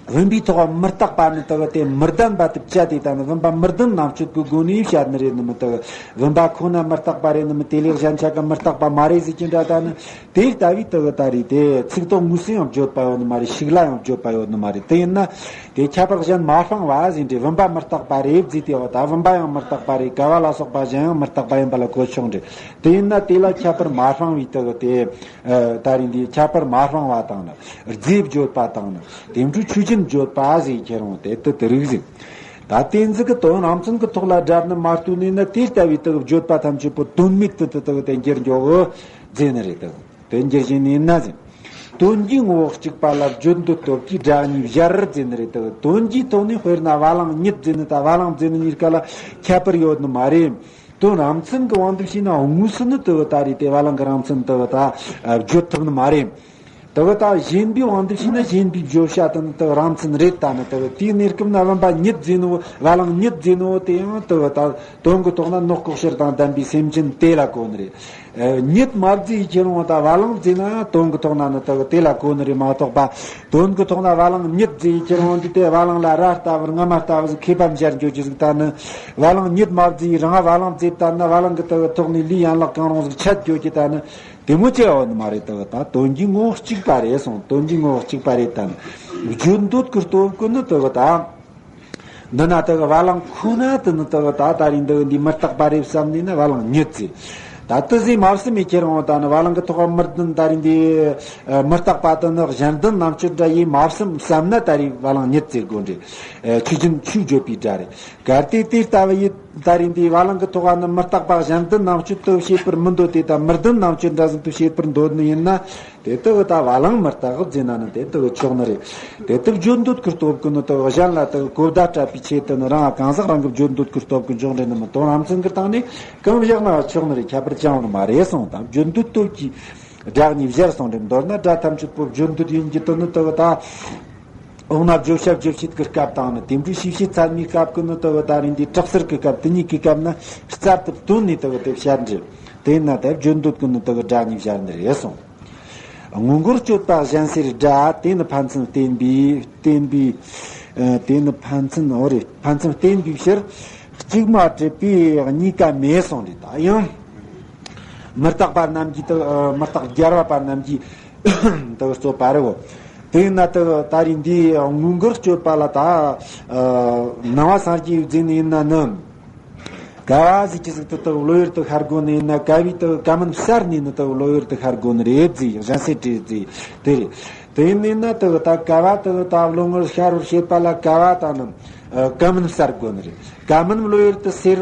བུམ་པའི་ཐོག་མི་རྟག་པ་ནི་དག་དེ་མི་ལྡན་པ་དེ་བཅད་དེ་ད་ནི་བུམ་པ་མི་ལྡན་རྣམ་གཅོད་ཀྱི་སྒོ་ནས་བཤད་ནི་རེད་ནི་མི་དག་བུམ་པ་ཁོ་ན་མི་རྟག་པ་རེད་ནི་མི་དེ་ལས་གཞན་ཆ་ག་མི་རྟག་པ་མ་རེད་ཟེར་གྱི་འདྲ་ད་ནི། དེ་ལྟ་བུའི་དག་ད་རེད་དེ་ཚིག་ཐོག་དངོས་སུ་ཡང་བརྗོད་པ་ཡོད་ནི་མ་རེད། ཤུགས་ལ་ཡང་བརྗོད་པ་ཡོད་ནི་མ་རེད། དེ་ཡིན་ན་དེ་ཁྱད་པར་གཞན་མ་སྤངས་པ་ཟེར་འདྲ་བུམ་པ་མི་རྟག་པ་རེད་ཟེར་དེ་འོ་ད་བུམ་པ་ཡང་མི་རྟག་པ་རེད། ཀ་བ་ལ་སོགས་པ་གཞན་ཡང་མི་རྟག་པ་ཡིན་པ་ལ་གོ་ཆོག་འདྲ། དེ་ཡིན་ན་དེ་ལ་ཁྱད་པར་མ་སྤངས་པའི་དག་དེ་ད་རེད་འདི་ཁྱད་པར་མ་སྤངས་པ་དང་ནི། རྫས་བརྗོད་པ་དང་ནི། དེ་འཕྲོ་ཆོས་ཅན་བརྗོད་པ་ཟེར་ཁྱེར་འོང་དེ་དེ་དེ་རིགས་ཟིག་ད་དེ་ཚིག་གི་དོན་རང་མཚན་གྱི་ཐོག་ལ་སྒྲ་རྣམས་མ་ལྟོས་ནས་ན་དེ་ལྟ་བུའི་དག་བརྗོད་པ་ཐམས་ཅད་པོ་དོན་མེད་དུ་དུ་དག་དེ་འགྱུར་འགྱོ་གི་ཟེར་ནི་རེད་དག་དེ་འགྱུར་བཞིན་ནི་ན་ཟིན། དོན་གྱི་ངོ་བོ་གཅིག་པ་ལ་བརྗོད་འདོད་སྟོབས་ཀྱིས་སྒྲ་གཉིས་སྦྱར་ཟེར་ནི་རེད་དག་དོན་གྱི་ཐོག་ནས་དཔེར་ན་བ་ལང་ཉིད་ཟེར་ནི་ད་བ་ལང་ཟེར་ནི་གཉིས་ཀ་ལ་ཁྱད་པར་ཡོད་ནི་མ་རེད། དོན་རང་མཚན་གྱི་དབང་དུ་བྱས་ན་དངོས་སུ་ནི་དེ་བ་ད་རེད་དེ་བ་ལང་གི་རང་མཚན་དེ་བ་ད་བརྗོད་ཐུབ་ནི་མ་རེད། དེ་བ་ད་གཞན་པའི་དབང་དུ་བྱས་ན་གཞན་པའི་བརྗོད་བྱ་དེ་ནི་དེ་བ་རང་མཚན་རེད། ད་ནི་དེ་བ་དེའི་གནས་སྐབས་ན་བུམ་པ་ཉིད་ཟེར་ནོ་བ་ལང་ཉིད་ཟེར་ནོ་དེ་ཡང་དེ་བ་ད་དོན་གྱི་ཐོག་ན་ནོག་ལྐོག་ཤལ་དང་ལྡན་པའི་སེམས་ཅན་དེ་ལ་གོ་ནི་རེད། ཉིད་མ་བརྫིས་ཁྱེར་འོང་ད་བ་ལང་བརྫིས་ན་དོན་གྱི་ཐོག་ན་ནི་དེ་བ་དེ་ལ་གོ་ནི་རེད་མ་གཏོགས་པ། དོན་གྱི་ཐོག་ན་བ་ལང་ཉིད་བརྫིས་ཁྱེར་འོང་དུས་དེ་བ་ལང་ལ་རྭ་ལྟ་བུར་རྔ་མ་ལྟ་བུ་ཟིག་མཁས་པ་མཇལ་འགྱོ་རྒྱུ་ཟིག་ད་ནི། བ་ལང་ཉིད་མ་བརྫིས་རང་བ་ལང་བརྫིས་ད་ན་བ་ལང་གི་དེ་བ་ཐོག་ནས་ལུས་ཡན་ལག་གང་རུང་ཟིག་ཆད་འགྱོ་རྒྱུ་ད་ནི། དེ་མོ་ཅི་ཡོད་ནི་མ་རེད། དེ་བ་ད་དོན་གྱི་ངོ་བོ་གཅིག་པ་རེད་སོང་། དོན་གྱི་ངོ་བོ་གཅིག་པ་རེད་ད་ནི། བརྗོད་འདོད་ཀྱི་སྟོབས་ཀྱིས་ནི་དེ་བ་ད། འདི་ན་དེ་གི་བ་ལང་ཁོ་ན་དེ་ནི་དེ་གི་ད་ད་རིང་འདི་གི་འདི་མི་རྟག་པ་རེད་བསམ་ནས་ན་བ་ལང་ཉིད་ཟེར། ད་ལྟ་ཟིག་མ་བསམ་མི་ཁྱེར་འོང་ད་ནི་བ་ལང་གི་ཐོག་མི་ལྡན་ད་རིང་འདི་མི་རྟག་པ་དེ་ནི་གཞན་ལྡན་རྣམ་དཔྱོད་འདྲ་ཡིན་མ་བསམ་བསམ་ན་ད་རིང་བ་ལང་ཉིད་ཟེར་དགོས་འདྲ། ཆོས་ཅན་ཆོས་བརྗོད་པའི་སྒྲ་རེད། གལ་ཏེ་དེ་ལྟ་བུ་ཡིན་ད་རིང་འདི་བ་ལང་གི་ཐོག་ནི་མི་རྟག་པ་གཞན་ལྡན་རྣམ་དཔྱོད་དུ་བྱེད་པར་མི་འདོད་དེ་ད་མི་ལྡན་རྣམ་དཔྱོད་འདྲ་ཟིན་དུ་བྱེད་པར་འདོད་ནི་ཡིན་ན། དེ་དག་ད་བ་ལང་མི་རྟག་ཟེར་ན་ནི་དེ་དག་ཆོག་ནི་རེད། དེ་དག་བརྗོད་འདོད་ཀྱི་སྟོབས་ཀྱིས་ནི་དག་གཞན་ལ་དག་གོ་བརྡ་སྤྲད་པའི་ཆེད་དུ་ནི་རང་གང་ཟག་རང་གི་བརྗོད་འདོད་ཀྱི་སྟོབས་ཀྱིས་འཇོག་འདྲེན་ནི་མི་དོན་རང་མཚན་གྱི་སྟེང་ནས་གང་བཞག་ན་ཆོག་ནི་རེད། ཁྱད་པར་ཅང་ཡོད་མ་རེད་གསུངས་དང་། བརྗོད་འདོད་སྟོབས་ཀྱིས་སྒྲ་གཉིས་སྦྱར་གསུངས་རེད། མདོར་ན་སྒྲ་ཐམས་ཅད་པོ་བརྗོད་འདོད་ཡིན་གྱི་དོན་ནི་དག་ད། འོ་ན་བརྗོད་བྱ་རྗོད་བྱེད་ཀྱི་སྐབས་དང་ནི་དེ་འདྲའི་ཤེས་བྱེད་ཚད་མའི་སྐབས་ཀྱི་ནི་དག་ད་རིང་འདི་དྲག་ཟེར་གྱི་སྐབས་དེ་གཉིས་ཀྱི་སྐབས་ན་རྩལ་དུ་བཏོན་ནས་དག་དེ་བཤད་འདྲི། དེས་ན་དེ་བརྗོད་འདོད་ཀྱི་ནི་དག་སྒྲ་གཉིས་སྦྱར་ནི་རེད་གསུངས། དངོས་འགལ་གཅོད་པ་གཞན་སེལ་སྒྲ་དེ་ནི་ཕན་ཚུན་བརྟེན་པའི་བརྟེན་པའི་ཨ་དེ་ནི་ཕན་ཚུན་འོ་རེད། ཕན་ཚུན་བརྟེན་པའི་ཕྱིར་གཅིག་མ་གྲུབ་པའི་གཉིས་ཀ་མེད་གསུངས་རེད། ད་ཡང་མི་རྟག་པ་རྣམས་ཀྱིས་དག་མི་རྟག་སྦྱར་བ་པ་རྣམས་ཀྱིས་དག་རྩོད་པ་རེད་བོ། དེས་ན་དག་ད་རིང་འདིའི་དངོས་འགལ་གཅོད་པ་ལ་ད་ནང་པ་སངས་རྒྱས་པའི་རྫས་ནི་ཡིན་ན་ནི། ཀ་བ་ཟིག་གི་ཟིག་ཏུ་དག་བློ་ཡུལ་དུ་ཤར་དགོས་ནི་ཡིན་ན། ཀ་བའི་དག་ཀ་མིན་བསལ་ནས་ནི་དག་བློ་ཡུལ་དུ་ཤར་དགོས་ནི་རེད་ཟེར། གཞན་སེལ་བྲིས་ཟེར་དེ་རེད། དེ་ཡིན་ནི་ན་དག་ད་ཀ་བ་དག་ད་བློ་ངོར་ཤར་བར་བྱེད་པ་ལ་ཀ་བ་དང་ནི་ཀ་མིན་བསལ་དགོས་ནི་རེད། ཀ་མིན་བློ་ཡུལ་དུ་སེལ་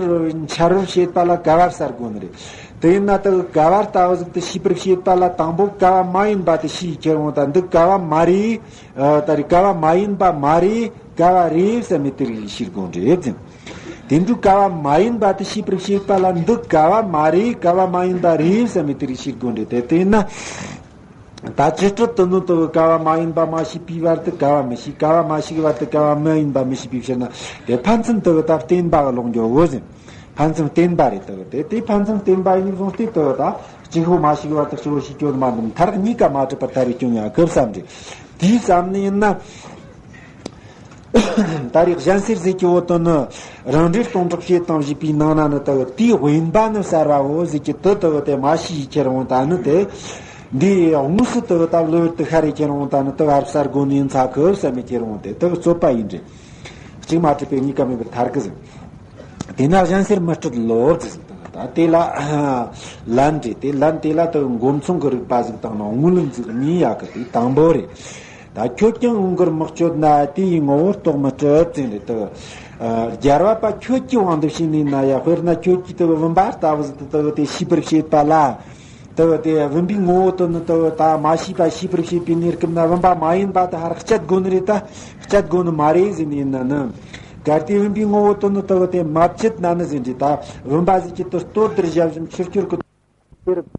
འཆར་བར་བྱེད་པ་ལ་ཀ་བ་བསལ་དགོས་ནི་རེད། དེ་ཡིན་ན་དག་ཀ་བ་ལྟ་བུ་ཟིག་ཏུ་ཤེས་པར་བྱེད་པ་ལ་དང་པོ་ཀ་བ་མ་ཡིན་པ་དེ་ཤེས་ཁྱེར་འོང་ད་འདི་ཀ་བ་མ་རེད། ད་རེད། ཀ་བ་མ་ཡིན་པ་མ་རེད། ཀ་བ་རེད་བསམ་མི་དེ་རིགས་ཤེས་དགོས་འདྲ་ཟེར། དེ་འདྲའི་ཀ་བ་མ་ཡིན་པ་དེ་ཤེས་པར་བྱེད་པ་ལ་འདི་ཀ་བ་མ་རེད། ཀ་བ་མ་ཡིན་པ་རེད་བསམ་མི་དེ་རིགས་ཤེས་དགོས་འདྲ་དེ་དེ་ན། ད་ཅི་སྤྲོད་དུ་ནི་དུ་ཀ་བ་མ་ཡིན་པ་མ་ཤེས་པའི་བར་དུ་ཀ་བ་མི་ཤེས། ཀ་བ་མ་ཤེས་པའི་བར་དུ་ཀ་བ་མ་ཡིན་པ་མི་ཤེས་པའི་ཕྱིར་ན་དེ་ཕན་ཚུན་དུ་ད་བརྟེན་པ་གི་ལོག་འགྱོ་འོ་ཟེར། ཕན་ཚུན་བརྟེན་པ་རེད་དུ་དེ་དེ་ཕན་ཚུན་བརྟེན་པ་ཡིན་བཟུང་སྟེ་དུ་ད་གཅིག་པོ་མ་ཤེས་པའི་བར་དུ་གཅིག་པོ་ཤེས་སྐྱོན་མ་འདུམ་མཐར་གཉིས་ཀ་མ་གྲུབ་པར་ཐལ་བའི་སྐྱོན་ཡང་གི་བསམ་རེད། དེའི་བསམ་ནི་ཡིན་ན། ད་རེས་གཞན་སེལ་ཟེར་གྱི་འོ་དོ་ནི་རང་འགྲེལ་སྟོང་ཕྲག་བཤད་སྟངས་ཞེས་པའི་ནང་ན་ནི་དུ་དེའི་དབེན་པ་ནི་གསལ་བའོ་ཟེར་གྱི་དུ་དུ་དེ་མ་ཤེས་ཁྱེར་འོང་ད་ནི་དེ། འདིའི་དངོས་སུ་དུ་ད་བློ་ཡུལ་དུ་ཤར་རེ་ཁྱེར་འོང་ད་ནི་དུ་བར་གསལ་དགོས་ནི་ཡིན་ཚ་གི་བསམ་མི་ཁྱེར་འོང་དེ་དུ་རྩོད་པ་ཡིན་རེད། གཅིག་མ་གྲུབ་པའི་གཉིས་ཀ་མེད་པར་ཐལ་གི་ཟེར། དེས་ན་གཞན་སེལ་མི་སྤྲོད་ལོ་ཟེར་ཟིན་དང་ད་དེ་ལ་ལན་རེད། དེ་ལན་དེ་ལ་དུ་མགོ་མཚུངས་ཀྱི་རིགས་པ་ཟིག་དང་ནང་དངུལ་ལན་ཟིག་གཉིས་ཡག་གི་དེ་དང་པོ་རེད། ད་ཁྱོད་ཀྱང་དངོས་འགལ་མི་གཅོད་ན་དེ་ཡི་ངོ་བོ་རྟོགས་མི་སྲིད་ཟེར་རེད་དུ། སྦྱར་བ་པ་ཁྱོད་ཀྱི་དབང་དུ་བྱས་ནས་ན་ཡ། དཔེར་ན་ཁྱོད་ཀྱིས་དུ་བུམ་པ་ལྟ་བུ་ཟིག་དུ་དེ་ཤེས་པར་བྱེད་པ་ལ། དུ་དེ་བུམ་པའི་ངོ་བོ་དུ་ནི་དུ་ད་མ་ཤེས་པ་ཤེས་པར་བྱེད་པའི་གནས་སྐབས་ན་བུམ་པ་མ་ཡིན་པ་དུ་ཧར་སྤྱད་དགོས་ནི་རེད་ད། སྤྱད་དགོས་ནི་མ་རེད་ཟེར་ནི་ཡིན་ན་ནི། གལ་ཏེ་བུམ་པའི་ངོ་བོ་དུ་ནི་དུ་དེ་མ་བཅད་ན་ནི་ཟེར་འདྲི་ད། བུམ་པ་ཟིག་གི་དུ་ལྟོ་ལྡིར་བཞག་བཞིན་ཆུར་ཆུར་གི་དེར་